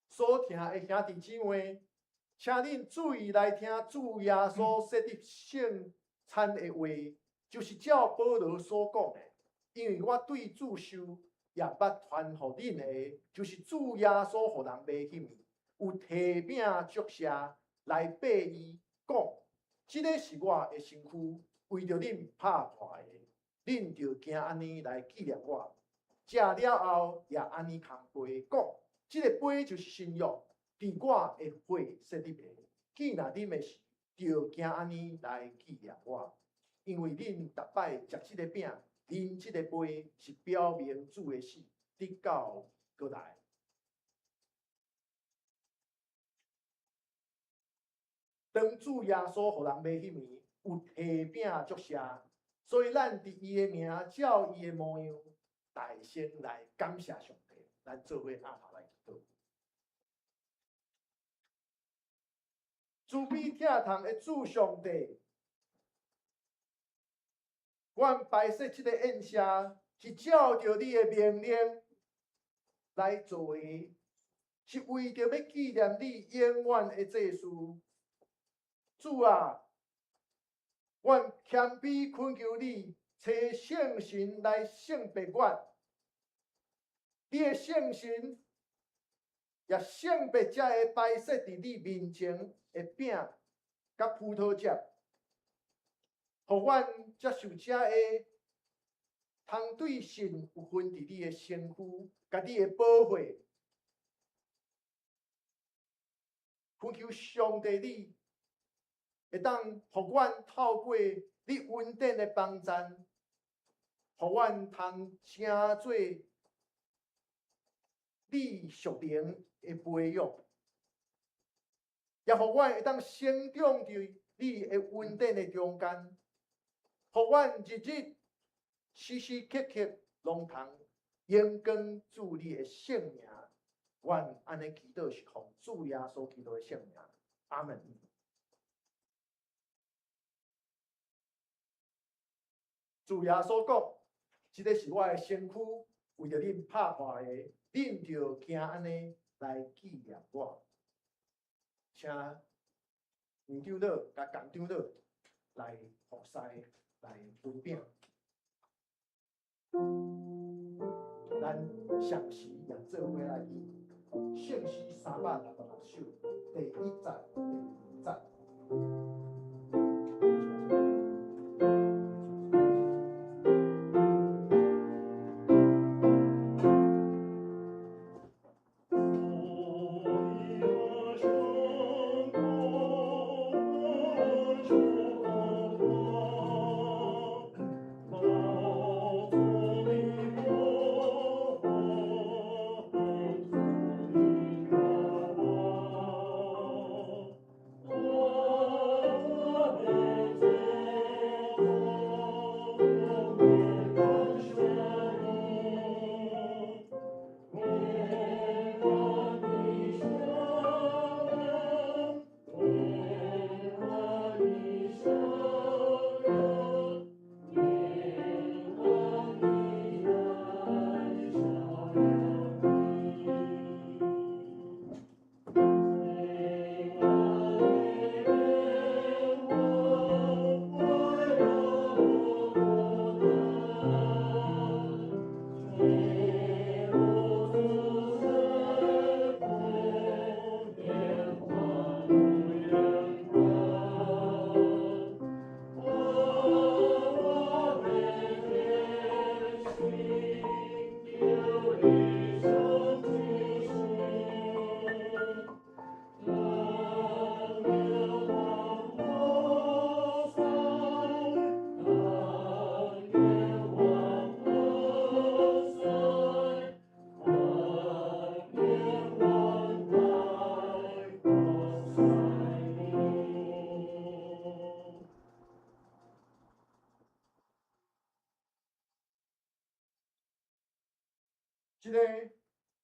所聽的兄弟姊妹，請恁注意來聽主耶穌設立聖餐的話，就是照保羅所講的，因為我對主受，也捌傳予恁的，就是主耶穌予人賣彼暝，有提餅祝謝來擘伊，講：這个是我的身軀，為著恁拍破的，恁著行按呢來紀念我。食了後也按呢空杯，講：這个杯就是新約，佇我的血設立的。既若啉的時，著行按呢來紀念我。因為恁逐擺食這个餅，啉這个杯，是表明主的死，直到閣來。當主耶穌予人賣彼暝，有提餅祝謝，所以咱佇伊的名，照伊的模樣，大聲來感謝上帝。咱做伙阿頭來祈禱。慈悲疼痛的主上帝，阮擺設這个宴席，是照著你的命令來做的，是為著欲紀念你永遠的祭司。主啊，阮謙卑懇求你，差聖神來聖別阮。你的聖神也聖別這个擺設佇你面前的餅佮葡萄汁，予阮接受這个，通對神有份佇你的身軀佮你的寶血。懇求上帝你會當予阮透過你恩典的幫贊，予阮通成做你屬靈的培養，也予阮會當成長佇你的恩典的中間，予阮日日時時刻刻攏通榮光主你的聖名。阮按呢祈禱是奉主耶穌基督的聖名，阿門。主耶穌講：這个是我的身軀，為著恁拍破的，恁著行按呢來紀念我。請黃長老佮龔長老來服侍，來分餅。咱相時也做伙來吟聖詩366首，第一節、第二節。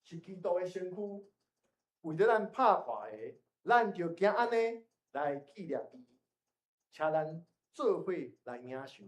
是基督的身躯，為著咱拍破的，咱就行按呢來紀念伊，請咱做伙來領受。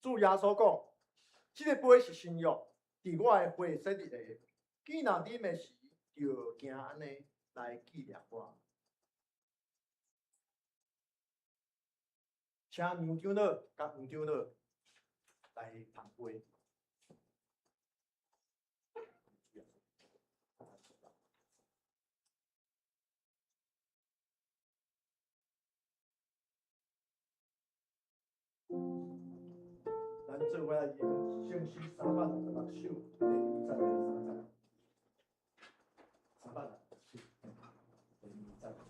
主耶穌講：這个杯是新約，佇我的血設立的。既若啉的時，就行按呢來紀念我。請楊長老佮黃長老來捧杯。咱做伙來吟聖詩366首，第二節、第三節。366首，第二節、第三節。第三節。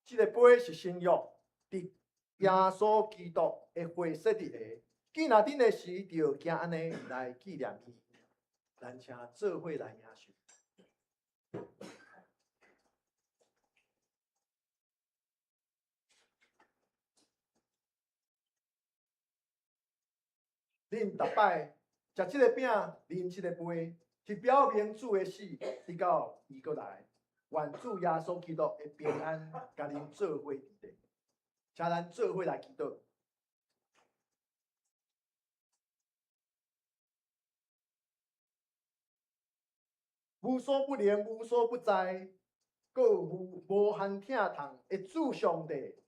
這个杯是新約，佇耶穌基督的血設立的。既若啉的時，就行按呢來紀念伊。咱請做伙來領受。恁逐擺食這个餅，啉這个杯，是表明主的死，直到伊閣來。願主耶穌基督的平安，共恁做伙佇咧。請咱做伙來祈禱。無所不能、無所不在、閣有無限疼痛的主上帝，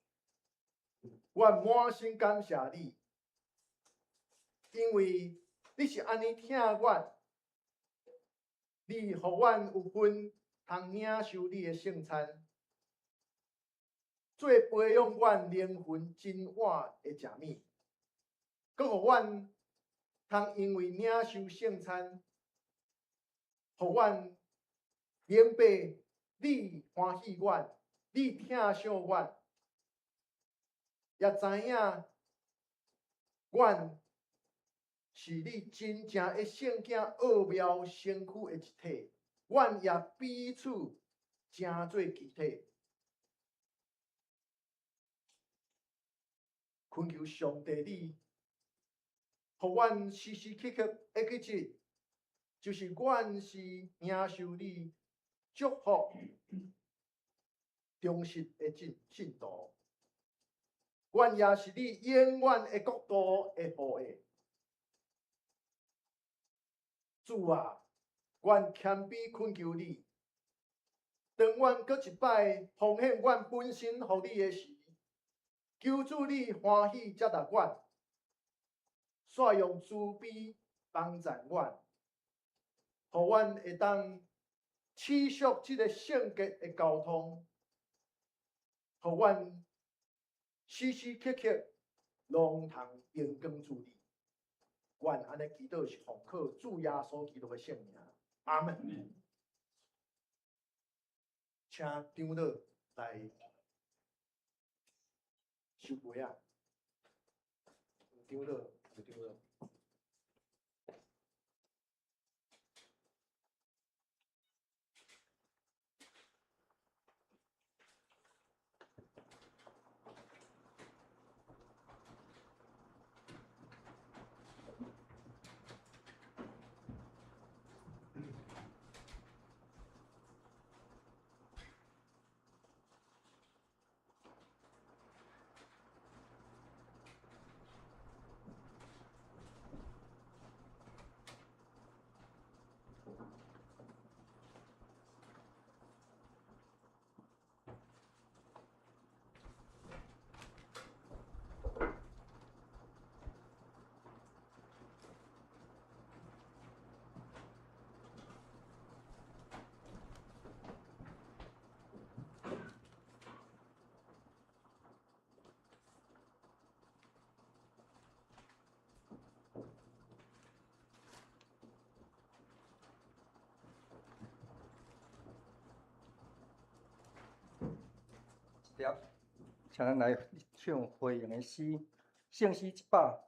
阮滿心感謝你，因為你是按呢疼阮，你予阮有份通領受你的聖餐，做培養阮靈魂真我的食物，閣予阮通因為領受聖餐，予阮明白你歡喜阮，你疼惜阮，也知影阮是你真正的聖囝奧妙身軀的一體，阮也彼此成做肢體。懇求上帝你予阮時時刻刻會記得，就是阮是領受你祝福忠實的信徒，阮也是你永遠的國度的後裔。主啊，阮謙卑懇求你，當阮閣一擺奉獻阮本身予你的時，求主你歡喜接納阮，煞用慈悲幫贊阮，予阮會當持續這個聖潔的交通，予阮時時刻刻攏通榮光主你。阮按呢祈禱是奉靠主耶穌基督的聖名，阿門。請長老來收杯仔。長老，有長老。請咱來唱回應的詩，聖詩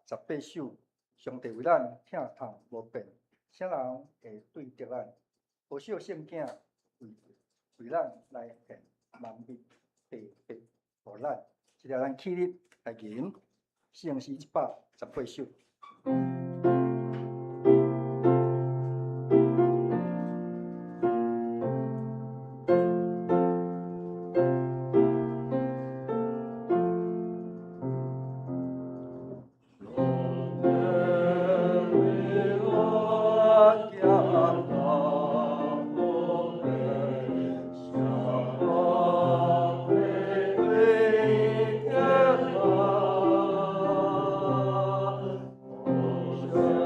118首。上帝為咱疼痛無變，啥人會對著咱？無少聖囝為咱來獻萬物，白白予咱。這個咱起立來吟聖詩118首。上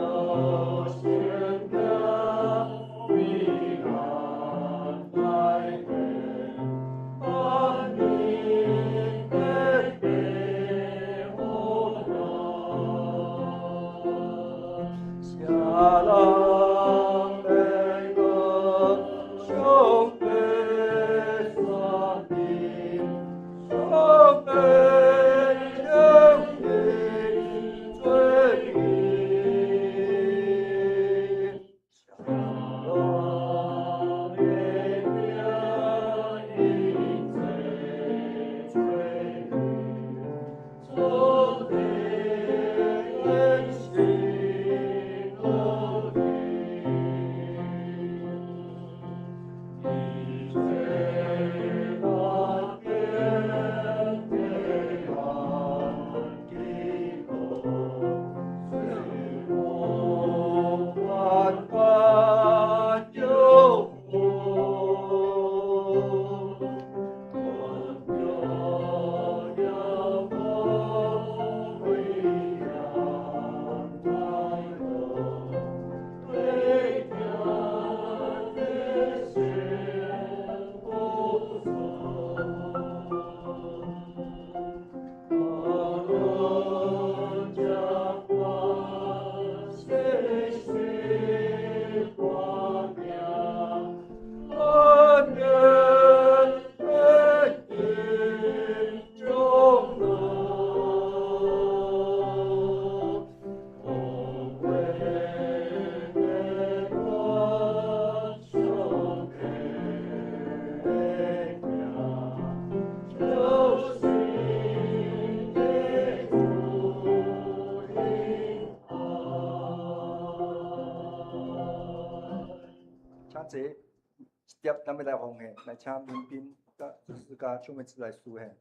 齊一碟，咱欲來奉獻，來請民彬佮執事佮秋妹子來司獻。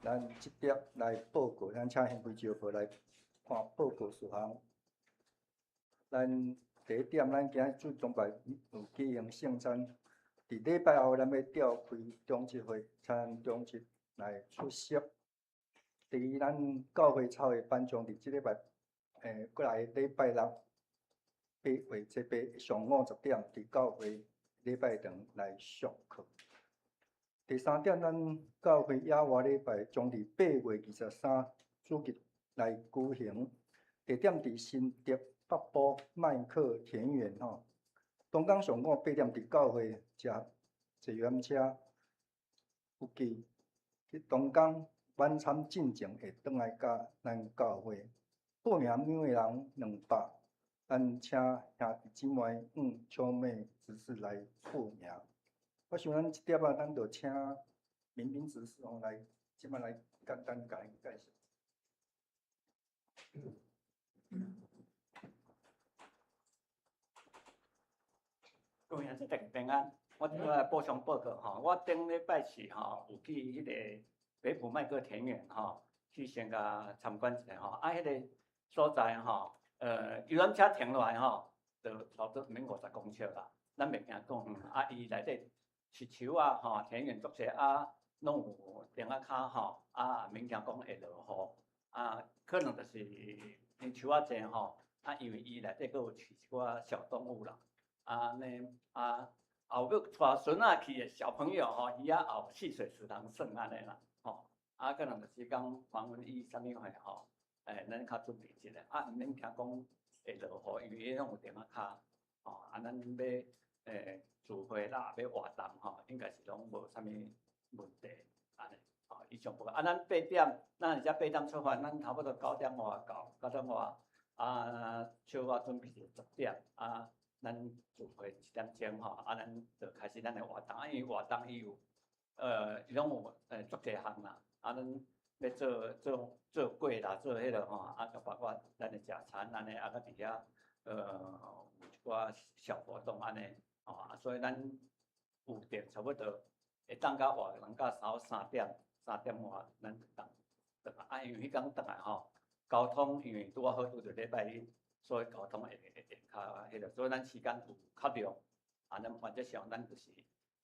咱這碟來報告，咱請顯微照片來看報告事項。咱第一點，咱今日主崇拜有舉行聖餐。佇禮拜後，咱欲召開長執會，請長執來出席。第二，咱教會操的班將佇這禮拜，過來禮拜六8月7日上午10點，佇教會禮拜堂來上課。第三點，咱教會野外禮拜將佇8月23主日來舉行，地點佇新竹北埔麥克田園吼。當天上午8點佇教會食坐遊覽車，有記當天晚餐進前會轉來佮咱教會報名每位人200，咱請兄弟姊妹向秋妹執事來報名。我想咱這點仔，咱就請民彬執事吼來，這擺來簡單共𪜶介紹。各位兄弟大家平安，我來補充報告吼，我頂禮拜四吼有去彼个北埔麥克田園吼，去先共參觀一下吼，啊，彼个所在吼，遊覽車停落來吼，就差不多免50公尺啦，咱袂驚講遠，啊，伊內底是樹仔吼，田園足濟啊，攏有燈仔跤吼，啊，免驚講會落雨，啊，可能就是因樹仔濟吼，啊，因為伊內底閣有飼一寡小動物啦。啊，呢啊，後欲帶孫仔去的小朋友吼，伊遐也有戲水池塘耍按呢啦，吼，啊，可能就是講防蚊液啥物貨吼，咱較準備一下，啊，毋免驚講會落雨，因為伊攏有燈仔跤，吼，啊，咱欲聚會啦，欲活動吼，應該是攏無啥物問題，按呢，吼，以上報告。啊，咱八點，咱而家八點出發，咱差不多9點外到，9點外，啊，小可準備10點，啊。咱聚會1點鐘吼，啊，咱就開始咱的活動。啊，因為活動伊有，伊攏有足濟項啦。啊，咱欲做做做粿啦，做彼个吼，啊，就包括咱的食餐按呢，啊，閣佇遐，有一寡小活動按呢，吼，啊，所以咱有定差不多會當到活動到3點，3點外咱就當轉來。啊，因為彼工轉來吼，交通因為拄仔好拄著禮拜日。所以交通會會較彼个，所以咱時間有較長，啊，咱原則上咱就是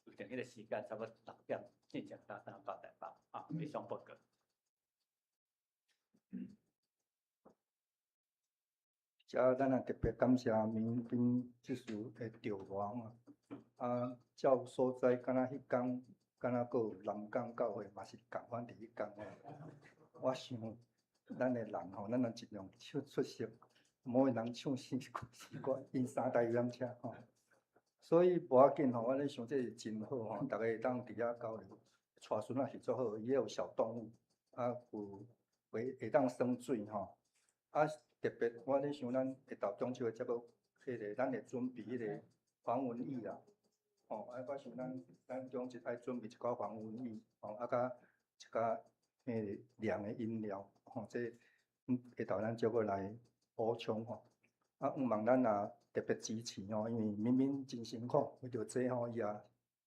規定彼个時間差不多6點進前才當到台北，啊，以上報告。遮咱也特別感謝民彬執事的調忙啊，照所在，敢若彼工，敢若閣有南港教會嘛是仝款佇彼工吼。我想咱的人吼，咱若盡量出出席。無個人唱詩詩歌，𪜶三台遊覽車吼，所以無要緊吼，我咧想這是真好吼，逐家會當佇遐交流，帶孫仔是足好，伊遐有小動物，啊有會會當耍水吼，啊，特別我咧想咱下晝中秋的節目，彼个咱會準備彼个防蚊液啦。吼，啊，我想咱中秋愛準備一寡防蚊液，吼，啊，佮一寡彼个涼的飲料，吼，這下晝咱才閣來補充吼。啊，向望咱也特別支持吼，因為明明真辛苦，為著這吼，伊也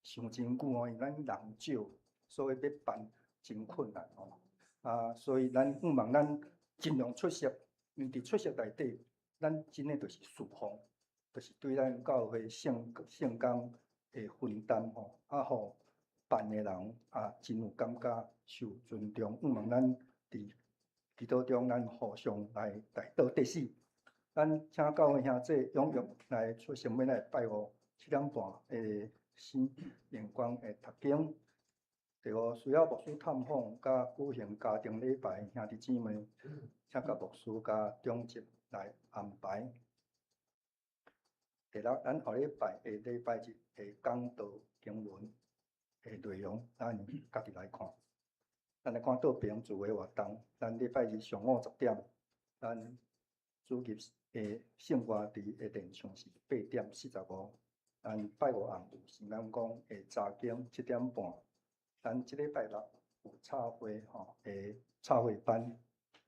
想真久吼，因為咱人少，所以欲辦真困難吼。啊，所以咱向望咱盡量出席，因為佇出席內底，咱真的就是侍奉，就是對咱教會聖工的分擔吼，啊，予辦的人也真有感覺受尊重。向望咱佇祈禱中，咱互相來代禱。第四，咱請教會兄弟踴躍來出席欲來拜五7點半的新榮光的讀經。第五，需要牧師探訪佮舉行家庭禮拜兄弟姊妹，請佮牧師佮長執來安排。第六，咱後禮拜的禮拜日的講道經文的內容，咱家己來看。咱來看倒爿聚會活動，咱禮拜日上午10點，咱主日的聖歌佇的練唱是8點45。咱拜五暗有聖安宮的查經7點半。咱這禮拜六有插花吼的插花班，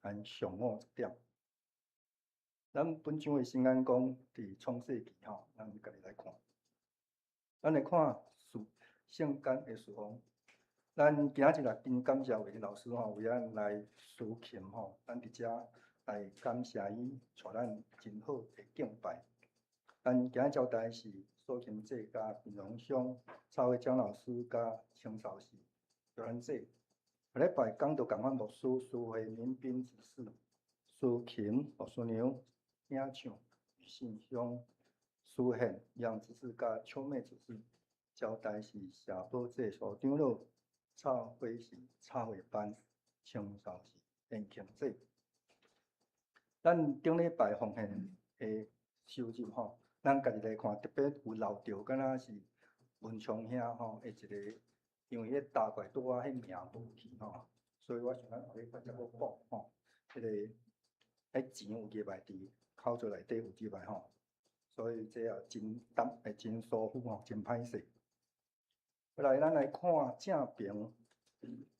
咱上午10點。咱本章的聖安宮佇創世記吼，咱家己來看。咱來看事聖間的侍奉。咱今仔日也真感謝魏老師吼，為咱來司琴吼，咱佇遮來感謝伊，帶咱真好的敬拜。咱今仔招待是蘇琴姐佮平榮兄、蔡慧江老師佮青少是卓蘭姐。下禮拜講道共款牧師蘇慧民斌執事、司琴牧師娘、領唱余信兄、蘇憲楊執事佮秋妹執事。招待是謝寶姐蘇長老，插花是插花班，青少是延慶姐。咱頂禮拜奉獻的收入吼，咱家己來看，特別有漏著，敢若是文昌兄吼的一個，因為彼打過來拄仔彼名無去吼，所以我想咱後禮拜才閣補吼，彼个彼錢有入來佇口座內底有入來吼，所以這也真擔，會真疏忽吼，真歹勢。後來咱來看正爿，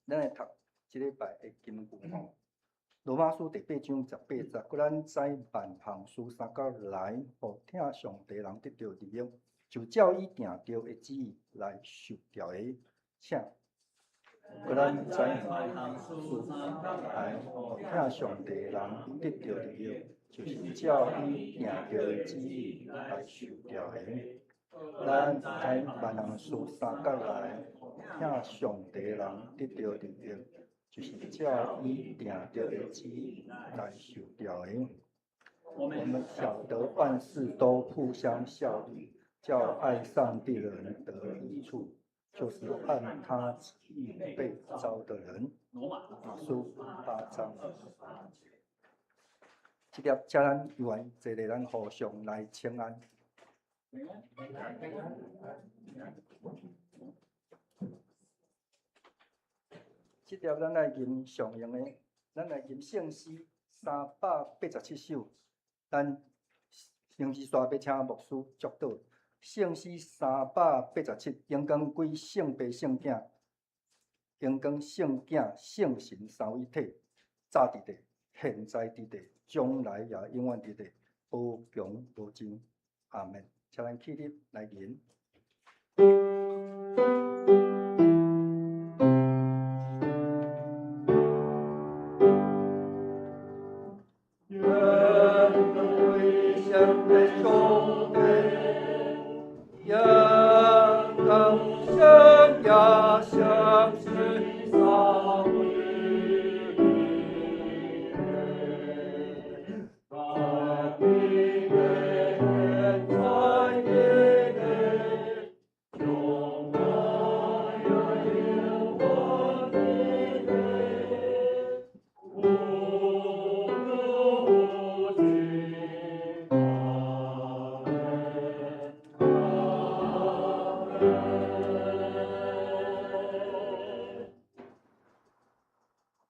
咱來讀這禮拜的金句吼。羅馬書第八章18節，閣咱知萬項事相佮來，予疼上帝人得著利益，就照伊定著的旨意來受召的。請。閣咱知萬項事相佮來，予疼上帝人得著利益，就是照伊定著的旨意來受召的。咱知萬項事相佮來，予疼上帝人得著利益，就是照伊定著的旨意來受召的。我們曉得萬事都互相效力，叫愛上帝的人得益處，就是按他旨意被召的人。羅馬書八章。這粒請咱有緣坐咧，咱互相來請安。這條咱來吟上用的，咱來吟聖詩387首。咱先至煞欲請牧師祝禱。聖詩387，榮光歸聖父聖囝，榮光聖囝聖神三位一體，早佇地，現在佇地，將來也永遠佇地，無窮無盡。阿們。請咱起立來吟。願歸向的上帝，願當聖亞相是三位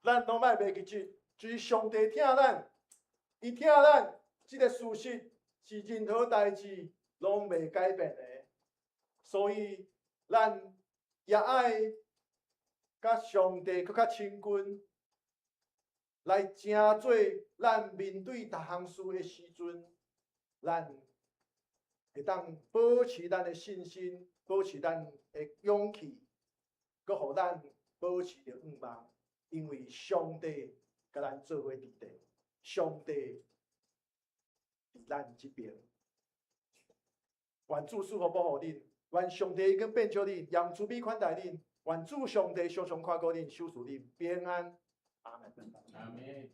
咱攏莫袂記得，就是上帝疼咱，伊疼咱，這个事實是任何代誌攏袂改變的。所以，咱也愛佮上帝閣較親近，來成做咱面對逐項事的時陣，咱會當保持咱的信心，保持咱的勇氣，閣予咱保持著向望，因為上帝佮咱做伙佇咧，上帝佇咱這邊。願主賜福保護恁，願上帝的光遍照恁，用慈悲款待恁，願主上帝常常看顧恁，賞賜恁平安。阿門。阿門。